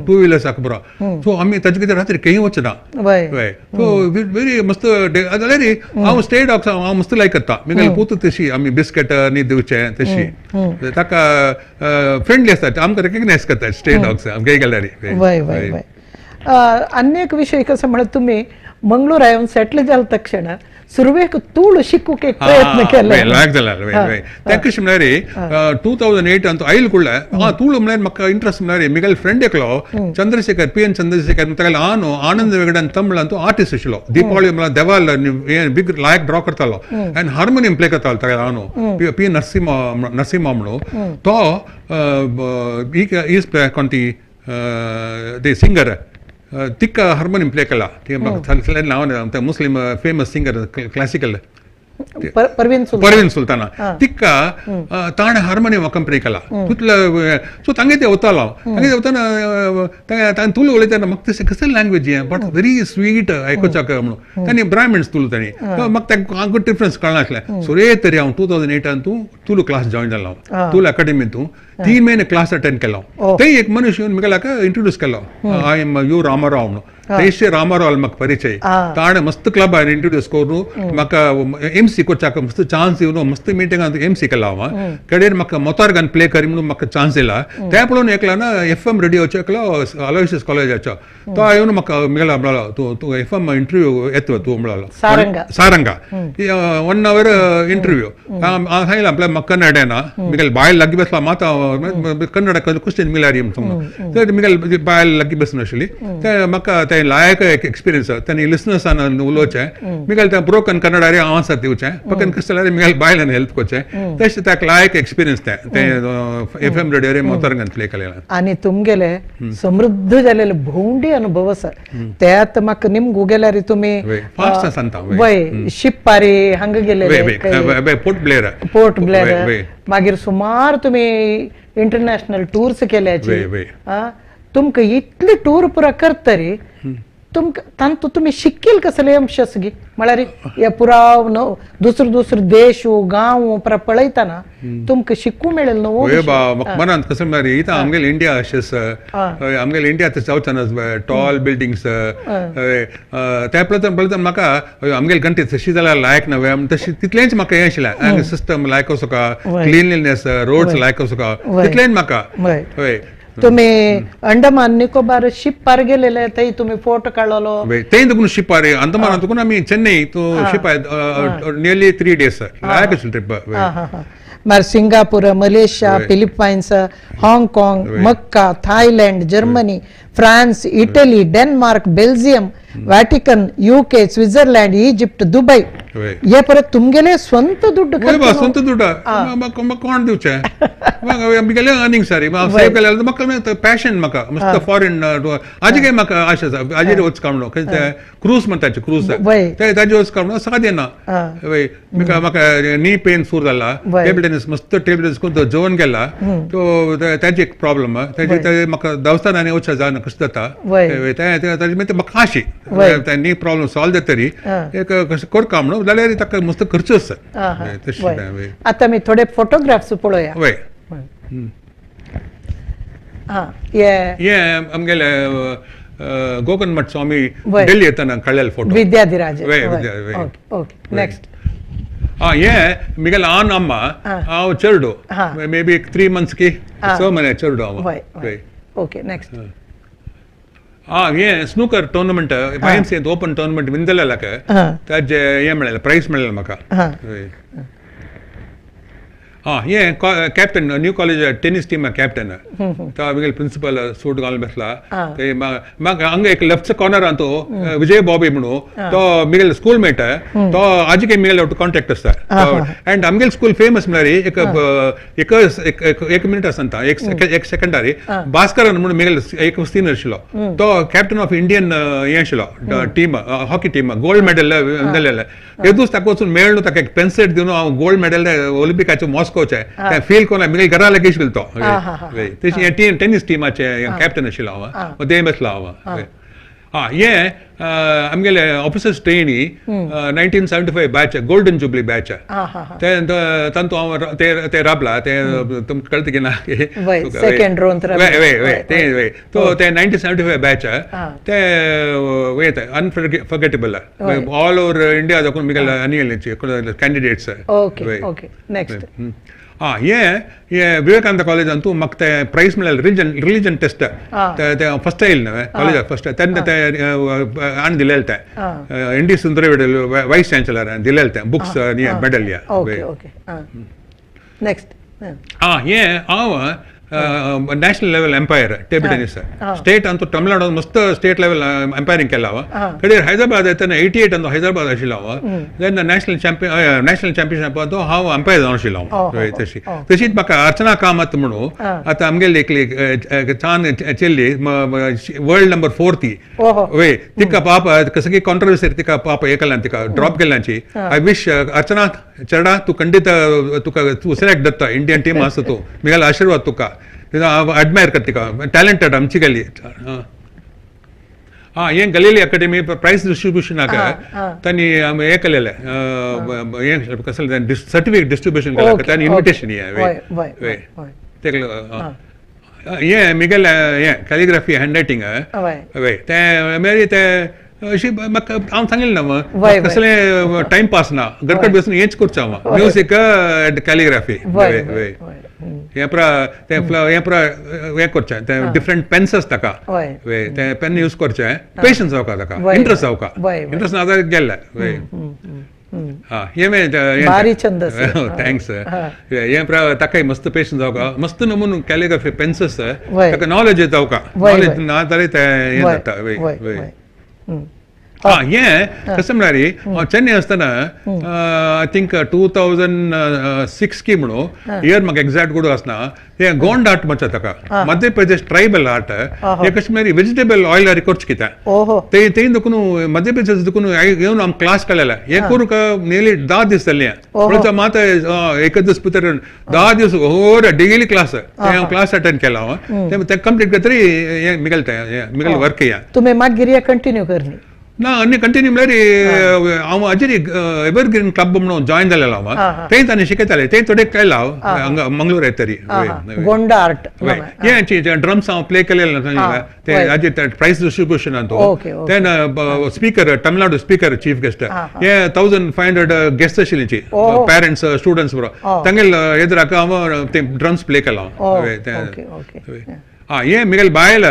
टू व्हिलर्साक बरो. सो आमी ताजे खातीर रात्री खंय वचना. हय सो वेरी मस्त जाल्यार हांव स्ट्रे डॉग्स हांव मस्त लायक करता. मिगेले पूत तशी आमी बिस्केट न्ही दिवचे तशी ताका फ्रेंडली आसता, आमकां रेकग्नायज करता स्ट्रे डॉग्स आमगे गेल्यार. वय वय वय आनी एक विशय कसो म्हळ्यार तुमी मंगळूर येवन सेटल जाले तक्षण सुरवेक तूळ शिकूंक एक प्रयत्न केलो. लायक जाला. तें कशें म्हळ्यार 2008 अंत आयल कुडले हां तूळ म्हळ्यार म्हाका इंट्रस्ट म्हळ्यार मिगेल फ्रेंड एकलो चंद्रशेखर पी एन चंद्रशेखर तागेलो आनो आनंद विगडन तमिळ अंतू आर्टिस्ट आशिल्लो. दीपावळी म्हळ्यार देवाल बिग लायक ड्रॉ करतालो आनी हार्मोनियम प्ले करतालो तागेलो आनो पी एन नरसिंहा नरसिंहा म्हणून तो is कोण ती ती सिंगर तिका हार्मोनियम प्ले केला. ती नांव Muslim famous singer classical Parveen Sultana तिका ताणें हार्मोनियम कंपनी केला तितलो. सो तांगे ते वतालो तांगे वतना ताणें तुलू उलयतना म्हाका तशें कसलें लँग्वेज हें बट व्हेरी स्वीट आयकुचाक म्हणून तांणी ब्राह्मण्स तुलू तांणी म्हाका तांकां गुड डिफरन्स कळनासलें. सुरे तरी हांव 2008 तूं तुलू क्लास जॉयन जालो हांव तुलू अकॅडमी तूं 3 महिने क्लास अटेंड केलो. थंय एक मनीस येवन म्हाका इंट्रोड्यूस केलो I am you Ramarao म्हणून. थंयशे रामाराव म्हाका परिचय ताणें मस्त क्लब हांवें इंट्रोड्यूस करून म्हाका एम सी करच्याक मस्त चान्स दिवन मस्त मिटिंगान एम सी केला हांव कडेन म्हाका मोतारगान प्ले करी म्हणून म्हाका चान्स दिला. तें पळोवन एकलो ना एफ एम रेडियोचो एकलो अलोयसियस कॉलेजाचो तो येवन म्हाका मेळ्ळो म्हणलो तूं तूं एफ एम इंटरव्यू येतलो तूं म्हणलो सारंगा 1 our interview. हांव सांगलें आपल्या म्हाका कन्नड येना मिगेल बायल लागीं बसला मात कन्नड क्वेश्चन मिळाली म्हणून तर मिगेल बायल लागीं बसून आशिल्ली तें म्हाका तें लायक एक एक्सपिरियन्स तांणी लिसनर्सान उलोवचें मिगेल तें ब्रोकन कन्नड आरे आन्सर दिवचें पकन कसलें जाल्यार मिगेल बायलान हेल्प करचें तशें ताका लायक एक्सपिरियन्स तें तें एफ एम रेडियो मोतारंगान प्ले केलें. आनी तुमगेले समृद्ध जालेले भोंवडी अनुभव आसा ते आतां म्हाका निमगू गेल्यार तुमी फास्ट सांगता वय शिप्पारी हांगा गेले पोर्ट ब्लेअर पोर्ट ब्लेअर मागीर सुमार तुमी इंटरनॅशनल टूर्स केल्याची तुमकां इतली टूर पुरा करतरी तुमकां तांतू तुमी शिकील कसले अंश गी म्हळ्यार हे पुराव न्हू दुसरो दुसरो देश गांव पुरा पळयतना तुमकां शिकूं मेळेल न्हू. म्हाका मनांत कसं म्हळ्यार इथं आमगेले इंडिया अशेंच आमगेले इंडिया तर जावचें टॉल बिल्डिंग्स त्या पळयतना पळयतना म्हाका आमगेले कंट्री तशी जाल्यार लायक न्हय तशी तितलेंच म्हाका हें आशिल्लें सिस्टम लायक असो का क्लिनलीनेस रोड्स लायक असो का तितलेंच म्हाका. हय तुम्ही अंडमान निकोबार शिपार गेलेले थंय तुम्ही फोटो काढलो थंय तुका शिपार अंदमान तुका आमी चेन्नई तूं शिपार नियरली 3 days लायक ट्रिप. मार Singapore, Malaysia, Philippines, Hong Kong, Mecca, Thailand, Germany, France, Italy, Denmark, Belgium, Vatican, UK, Switzerland, Egypt, Dubai हे परत तुमगेले स्वंत दुड्ड स्वंत दुड्ड म्हाका कोण दिवचें आमगेले अर्निंग सारी सेव केल्यार म्हाका पॅशन म्हाका मस्त फॉरेन आजी काय म्हाका आशा आसा आजेर वच काडलो क्रूज म्हणटाचे क्रूज ताजे वच काडलो सादें ना म्हाका म्हाका नी पेन सुरू जाला टेबल टेनिस मस्त टेबल टेनिस करून जेवण गेला तो ताजी एक प्रॉब्लम ताजे म्हाका देवस्थानांनी वचचें जायना कशें जाता ताजे मागीर म्हाका आशी नी प्रॉब्लम सॉल्व जाता तरी एक कशें करका म्हणून जाल्यार ताका मस्त खर्च आसा. आतां आमी थोडे फोटोग्राफ्स पळोवया. वय हे आमगेले गोकर्ण मठ स्वामी दिल्ली येताना काडलेले फोटो विद्याधिराज. Okay next. हे मिगेले आन अम्मा हांव चेरडो मे बी 3 months की 6 म्हयने चेरडो हांव. Okay next. हे snooker tournament YMCA open tournament win जालेल्याक ताजे हें मेळ्ळें प्रायज मेळ्ळें म्हाका. हे captain new college tennis team captain तो आमगेले प्रिन्सिपल सूट घालून बसला ते म्हाका हांगा एक लेफ्ट कॉर्नरान तो विजय बॉबी म्हणून तो मिगेले स्कूल मेट तो आजी मिगेले कॉन्टॅक्ट आसा. अँड आमगेले स्कूल फेमस म्हळ्यार एक एक एक मिनिट आसा एक सेकंडारी भास्करन म्हणून मिगेले एक सिनियर आशिल्लो तो कॅप्टन ऑफ इंडियन हें आशिल्लो team hockey team gold medal जालेले. एक दीस ताका वचून मेळ्ळो ताका एक पेन्सेट दिवन हांव गोल्ड मेडल ऑलिंपिकाचे मॉस्कोचे फील करून मिगेले घरा लागीं आशिल्लो तो. तशी टीम टेनिस टिमाचे कॅप्टन आशिल्लो हांव दें बसलो हांव. हे आमगेले officers trainee 1975 batch golden jubilee batch ते तांतू हांव ते राबला ते तुमकां कळटा की ना ते वय तो ते 1975 बॅच ते वयता अनफर्गेटेबल ऑल ओवर इंडिया दाखोवन मिगेले आनी कॅन्डिडेट्स. नेक्स्ट. हे हे विवेकानंद कॉलेजान तूं म्हाका तें प्रायज मेळ्ळें रिलिजन रिलिजन टेस्ट तें फर्स्ट आयलें न्हय कॉलेजाक फर्स्ट तेन्ना तें हाणें दिलेलें तें एन डी सुंदरवेड वायस चान्सलरान दिलेलें तें बुक्स आनी मेडल. नेक्स्ट. हें हांव national level umpire table tennis state Antu Tamil Nadu मस्त स्टेट लेवल अंपायरिंग केला हांव. कडे हैदराबाद येतना 88 अंतू हैदराबाद आशिल्लो हांव तेन्ना नॅशनल चॅम्पियनशीप अंतू हांव अंपायर जावन आशिल्लो हांव. तशी तशीच म्हाका अर्चना कामत म्हणून आतां आमगेली एकली छान चेल्ली वर्ल्ड नंबर 4 ती वय तिका पाप सगळी कॉन्ट्रवर्सी तिका पाप हे केल्यान तिका ड्रॉप केल्याची. I wish अर्चना चेडा तूं खंडीत तुका तूं सिलेक्ट जाता इंडियन टीम आसा तूं मिगेलो आशिर्वाद तुका हांव एडमायर करता तिका टॅलेंटेड आमची गेली. हें गलेली अकॅडमी प्रायज डिस्ट्रिब्युशनाक तांणी हें केलेलें हें कसलें सर्टिफिकेट डिस्ट्रिब्युशन केलें तांणी इन्विटेशन हें वय तें हें मिगेलें हें कॅलिग्राफी हँड रायटींग वय तें मागीर तें अशी म्हाका हांव सांगिल्लें ना कसलें टायम पास ना घरकट बसून हेंच करचें हांव म्युजीक एंड कॅलिग्राफी वय वय हें पुरा तें हें पुरा हें करचें तें डिफरंट पेन्स आसता ताका वय तें पेन यूज करचें पेशन्स जावका ताका इंट्रस्ट जावका इंट्रस्ट ना जाल्यार गेल्लें वय. हें thanks. हें पुरा ताकाय मस्त पेशन्स जावका मस्त नमून कॅलिग्राफी पेन्स आसता ताका नॉलेज जावका नॉलेज ना जाल्यार तें हें जाता वय वय. हें कशें म्हळ्यार हांव चेन्नय आसतना I think 2006 की म्हणून इयर म्हाका एग्जॅक्ट गुडो आसना हें गोंड आर्ट म्हणटा ताका मध्य प्रदेश ट्रायबल आर्ट हें कशें म्हळ्यार वेजिटेबल ऑयल आरी करचें कितें ते तें देखून मध्य प्रदेश देखून येवन आमी क्लास काडलेले हें करूंक नियरली 10 दीस जाले म्हणून मात एकच दीस भितर 10 दीस होर डेली क्लास हांव क्लास अटेंड केला हांव तें कंप्लीट करतरी हें मिगेल तें मिगेल वर्क हें. तुमी मागीर कंटिन्यू करनी ना आनी कंटिन्यू म्हळ्यार हांव हाजेर एवरग्रीन क्लब म्हणून जॉयन जालेलो हांव थंय तांणी शिकयताले थंय थोडे केला हांव हांगा मंगळूर येतरी गोंडा आर्ट हें ड्रम्स हांव प्ले केलेले ते हाजेर प्रायज डिस्ट्रिब्युशन तो then speaker Tamil Nadu speaker chief guest हे 1500 गेस्ट आशिल्ली पेरंट्स स्टुडंट्स बरो तांगेले एदराक हांव ते ड्रम्स प्ले केला हांव. हे मिगेल बायल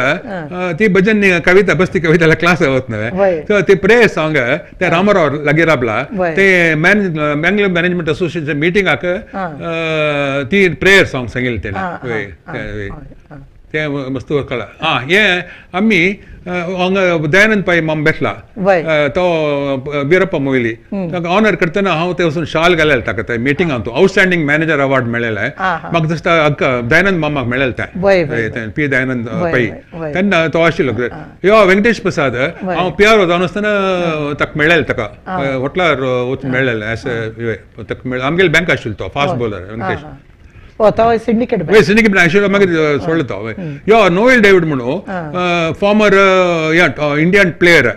ती भजन कविता बस्ती कविता क्लास वत नव्हे सो ते प्रेयर सॉंग ते रामराव लागीं राबला ते मँगलोर मॅनेजमेंट असोसिएशन मिटिंगाक ती प्रेयर सॉंग सांगिल्लें तेणें. ते मस्त कळ्ळा. आं हे आमी हांगा दयानंद पाई माम बेसला तो वीरप्पा मोयली ताका ऑनर करतना हांव ते वचून शाल घालेलें ताका ते मिटिंगान तो आउटस्टँडींग मॅनेजर अवॉर्ड मेळ्ळेलें म्हाका दिसता दयानंद मामाक मेळ्ळेलें तें पी दयानंद पै तेन्ना तो आशिल्लो. यो वेंकटेश प्रसाद हांव पी आर ओ जावन आसतना ताका मेळ्ळेलें ताका हॉटलार वचून मेळ्ळेलें एज ताका मेळ्ळें. आमगेले बँक आशिल्लो तो fast bowler Venkatesh. Syndicate bank syndicate bank आशिल्लो मागीर सोडलो तो. यो नोएल डेविड म्हणून फॉर्मर इंडियन प्लेयर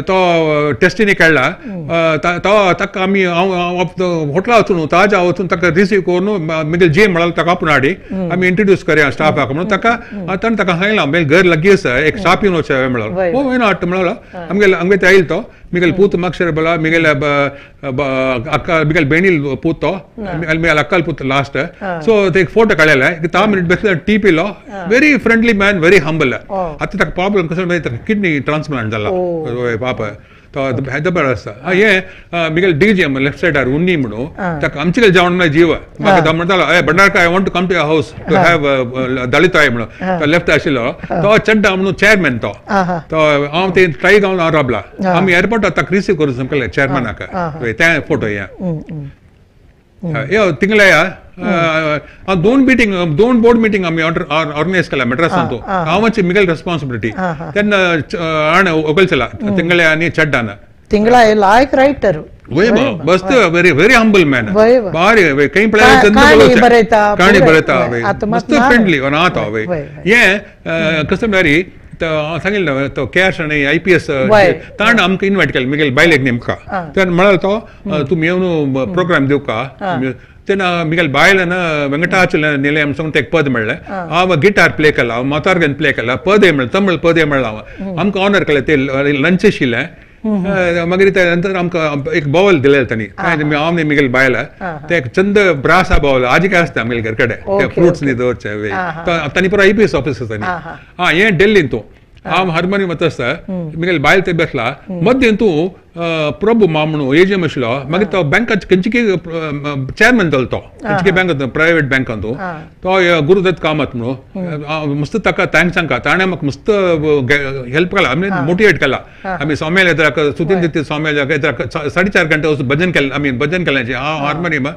तो टेस्टीनी खेळ्ळा तो ताका आमी हांव हॉटेला वचून ताजा वचून ताका रिसीव करून मागीर जे म्हळ्यार ताका आपूण हाडी आमी इंट्रोड्यूस करया स्टाफाक म्हणून ताका ताणें ताका सांगलां आमगेले घर लागीं आसा एक च्या पिवन वचचें म्हणलो. ओ वय हाडटा म्हणलो आमगेले आमगे ते आयलो तो मिगेल पूत मागशेर बोला मिगेल अक्का मिगेल बेणील पूत तो मिगेल अक्काल पूत लास्ट. सो ते एक फोटो काडलेले एक 10 मिनिट बेसले टी पिलो. Very friendly man, very humble. आतां ताका प्रॉब्लम कसो मागीर ताका किडनी ट्रान्सप्लांट जाला पाप तो हैदराबाद आसता. हे Miguel D G M left सायडार उन्नी म्हणून ताका आमचे कडेन जेवण म्हळ्यार जीव म्हाका तो म्हणटालो ए Bhandarkar I want to come to your house to have दलिताय म्हणून. तो लेफ्ट आशिल्लो तो चड्डा म्हणून चेअरमॅन तो तो हांव ते ट्राय गावन हांव राबला आमी एअरपोर्टार ताका रिसीव करून समकले चेअरमॅनाक ते फोटो हे यो तिंगले दोन मिटींग दोन बोर्ड मिटींग आमी ऑर्गनायज केला मद्रासांत. हांव मिगेल रेस्पॉन्सिबिलिटी तेन्ना आण ಒಗಲ್ಸಲ್ಲ ತಿಂಗಳೇ आनी चड्डान. ತಿಂಗಳ ಲಾಯಕ್ ರೈಟರ್ ಮಸ್ತ್ ವೆರಿ ವೆರಿ ಹಂಬಲ್ ಮ್ಯಾನ್. ಬಾರಿ ಕೈ ಕಾಣಿ ಬರೆತಾ ಮಸ್ತ್ ಫ್ರೆಂಡ್ಲಿ ಆತ. ಏ ಕಸ್ಟಮರಿ सांगिल्लें तो कॅश आनी I P S ताणें आमकां इनवायट केलें मिगेल बायलेक नेमका तेन्ना म्हळ्यार तो तुमी येवन प्रोग्राम दिवका तेन्ना मिगेल बायलान वेंकटाचल निलयम सांगून एक पद मेळ्ळें. हांव गिटार प्ले केला, हांव मातार्गन प्ले केला, पदय मेळ्ळें, तमिळ पदय मेळ्ळें. हांव आमकां ऑनर केलें ते लंच आशिल्लें. मागीर त्या नंतर आमकां एक बावल दिलें तांणी हांव न्ही मिगेल बायला ते एक चंद ब्रासा बावल आजी काय आसता आमगेले घर कडेन ते फ्रुट्स न्ही दवरचे तांणी पुरो I P S office आसा न्ही. आं हें डेल्लीन तूं हांव हार्मोनियम वता आसता मिगेल बायल ते बेसला मद्दीन तूं प्रभू मा म्हणून एजीएम आशिल्लो. मागीर तो बँकाचे खंयची चेअरमॅन जालो तो खंयची बँक प्रायवेट बँकान तो तो गुरुदत्त कामत म्हणून मस्त ताका thanks सांगता. ताणें म्हाका मस्त हेल्प केला, आमी मोटिवेट केला. आमी स्वाम्याल येता सुतीन दिती स्वाम्याल येता 4.5 घंटे वचून भजन केलें आमी भजन केल्याचे. हांव हार्मोनियम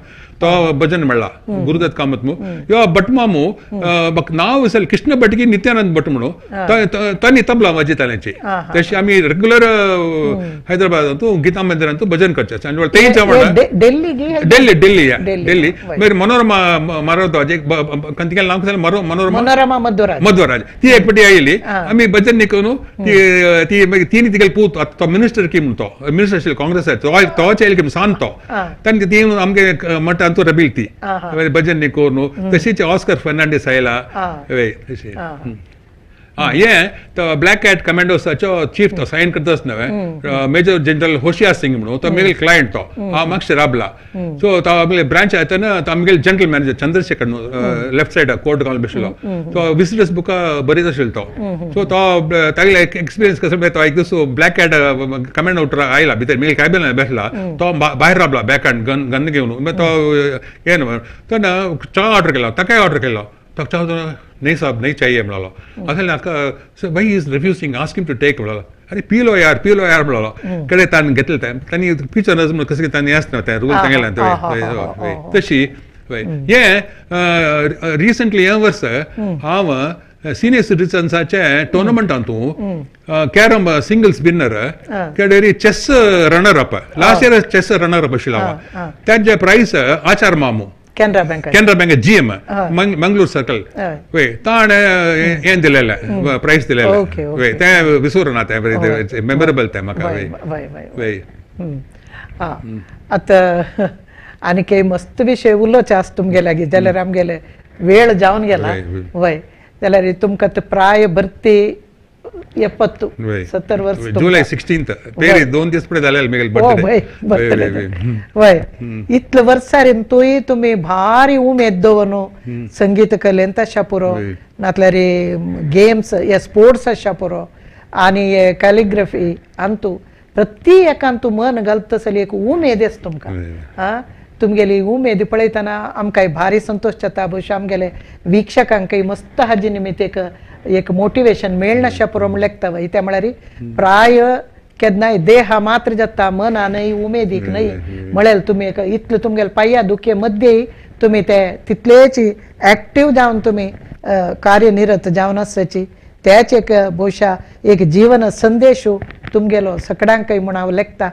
तो भजन मेळ्ळा गुरुदत्त कामत म्हणून. यो भट मामू म्हाका नांव विसरलें कृष्ण भट की नित्यानंद भट म्हणून तांणी तबला वाजयताल्यांची. तशी आमी रेगुलर हैदराबाद गीता मंदिरांत भजन करचे. दिल्ली दिल्ली दिल्ली मागीर मनोरमा मारवताज एक कंतिकेल नांव मनोरमा मनोरमा मध्वराज मध्वराज ती एक पटी आयली. आमी भजन न्ही करून ती ती मागीर तिनी तिगेले पूत तो मिनिस्टर की म्हणून तो मिनिस्टर आशिल्लो काँग्रेस तोच आयले की सान तो तांकां ती आमगे मठान तूं रबील ती भजन न्ही करून. तशीच ऑस्कर फर्नांडीस आयला तशी. आं हें तो ब्लॅक कॅट कमांडोसाचो चीफ तो सायन करताच न्हय मेजर जनरल होशियार सिंग म्हणून तो आमगेले क्लायंट तो हांव मातशें राबला. सो तो आमगेले ब्रांच येतना तो आमगेले general manager Chandrashekhar left side court घालून बशिल्लो तो विजिटर्स बुका बरीच आशिल्लो तो. सो तो तागेले एक्सपिरियन्स कसो तो एक दीस ब्लॅक कॅट कमांडो आयला भितर मिगेल कॅबिनान बेसला तो भायर राबला बॅक हँड गन गन घेवन तो हें तो च्या ऑर्डर केलो ताकाय ऑर्डर केलो. तो च्या नहीं साहब नहीं चाहिए म्हणालो. असेल नाका भाई is refusing ask him to take म्हणालो. अरे पी लो यार पी लो यार म्हणालो. कडे ताणें घेतलें तें तांणी पिचर म्हणून कशें तांणी आसना तें रूल सांगलें तशी. हें रिसंटली हें वर्स हांव सिनियर सिटीजन्साचे टोर्नामेंटान तूं कॅरम सिंगल्स विनर केडेरी chess runner up last year chess runner up आशिल्लो हांव. ताजे प्रायस आचार मामू Canara bank Canara bank G M Mangalore circle वय ताणें हें दिलेलें प्रायस दिलेलें वय तें विसरूना तें मेमोरेबल तें म्हाका वय वय. आतां आनी काही मस्त विशय उलोवचे आसा तुमगे लागीं जाल्यार आमगेले वेळ जावन गेला वय जाल्यार तुमकां आतां प्राय भरती 70 70 वर्स जुलय 16 पेरी 2 दीस फुडें जालेले मेगेले बर्थडे. बर्थडे वय. इतले वर्सारीन तोय तुमी भारी उमेद दवरून संगीत कलेन तशा पुरो, नातल्यार गेम्स हे स्पोर्ट्स आशा पुरो आनी कॅलिग्राफी अंतू प्रत्येक एकांतू मन घालता तसली एक उमेद आसा तुमकां. आं तुमगेली उमेद पळयतना आमकां भारी संतोश जाता. भोवशा आमगेले वीक्षकांकय मस्त हाजे निमित्त एक एक मोटिवेशन मेळनाशा पुरो म्हण लेखता. वय ते म्हळ्यार प्राय केन्नाय देहा मात्र जाता, मना न्हय उमेदीक न्हय म्हळ्यार तुमी एक इतले तुमगेले पांया दुखे मध्येय तुमी ते तितलेच एक्टीव जावन तुमी कार्यनिरत जावन आसची त्याच एक भोवशा एक जीवन संदेश तुमगेलो सगळ्यांकय म्हूण हांव लेखता.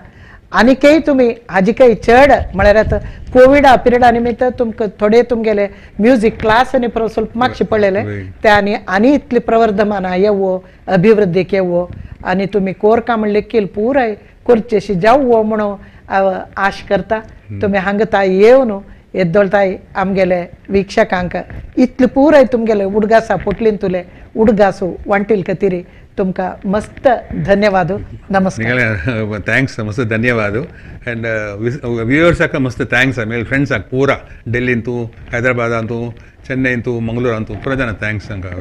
आनीकय तुमी हाजिकय चड म्हळ्यार आतां कोविडा पिरियडा निमित्त तुमकां थोडे तुमगेले म्युजीक क्लास आनी स्वल्प मातशे पडलेले ते आनी आनी इतले प्रवर्धमाना येवो अभिवृद्धीक येवो आनी तुमी कोरका म्हणले केल पुराय करचेशी जावो म्हणून हांव आश करता. तुमी हांगा ताय येवन येद्दोळताय आमगेले वीक्षकांक इतले पुराय तुमगेले उडगासा पोटलीन तुले उडगासू वांटील खातीर तुमकां मस्त धन्यवाद. नमस्कार. Thanks, मस्त धन्यवाद. आनी व्युअर्साक मस्त thanks. आमगे फ्रेंड्साक पूरा दिल्लींतू, हैदराबादांतू, चेन्नईंतू, मंगळूरांतू पुरा जाण thanks तांकां.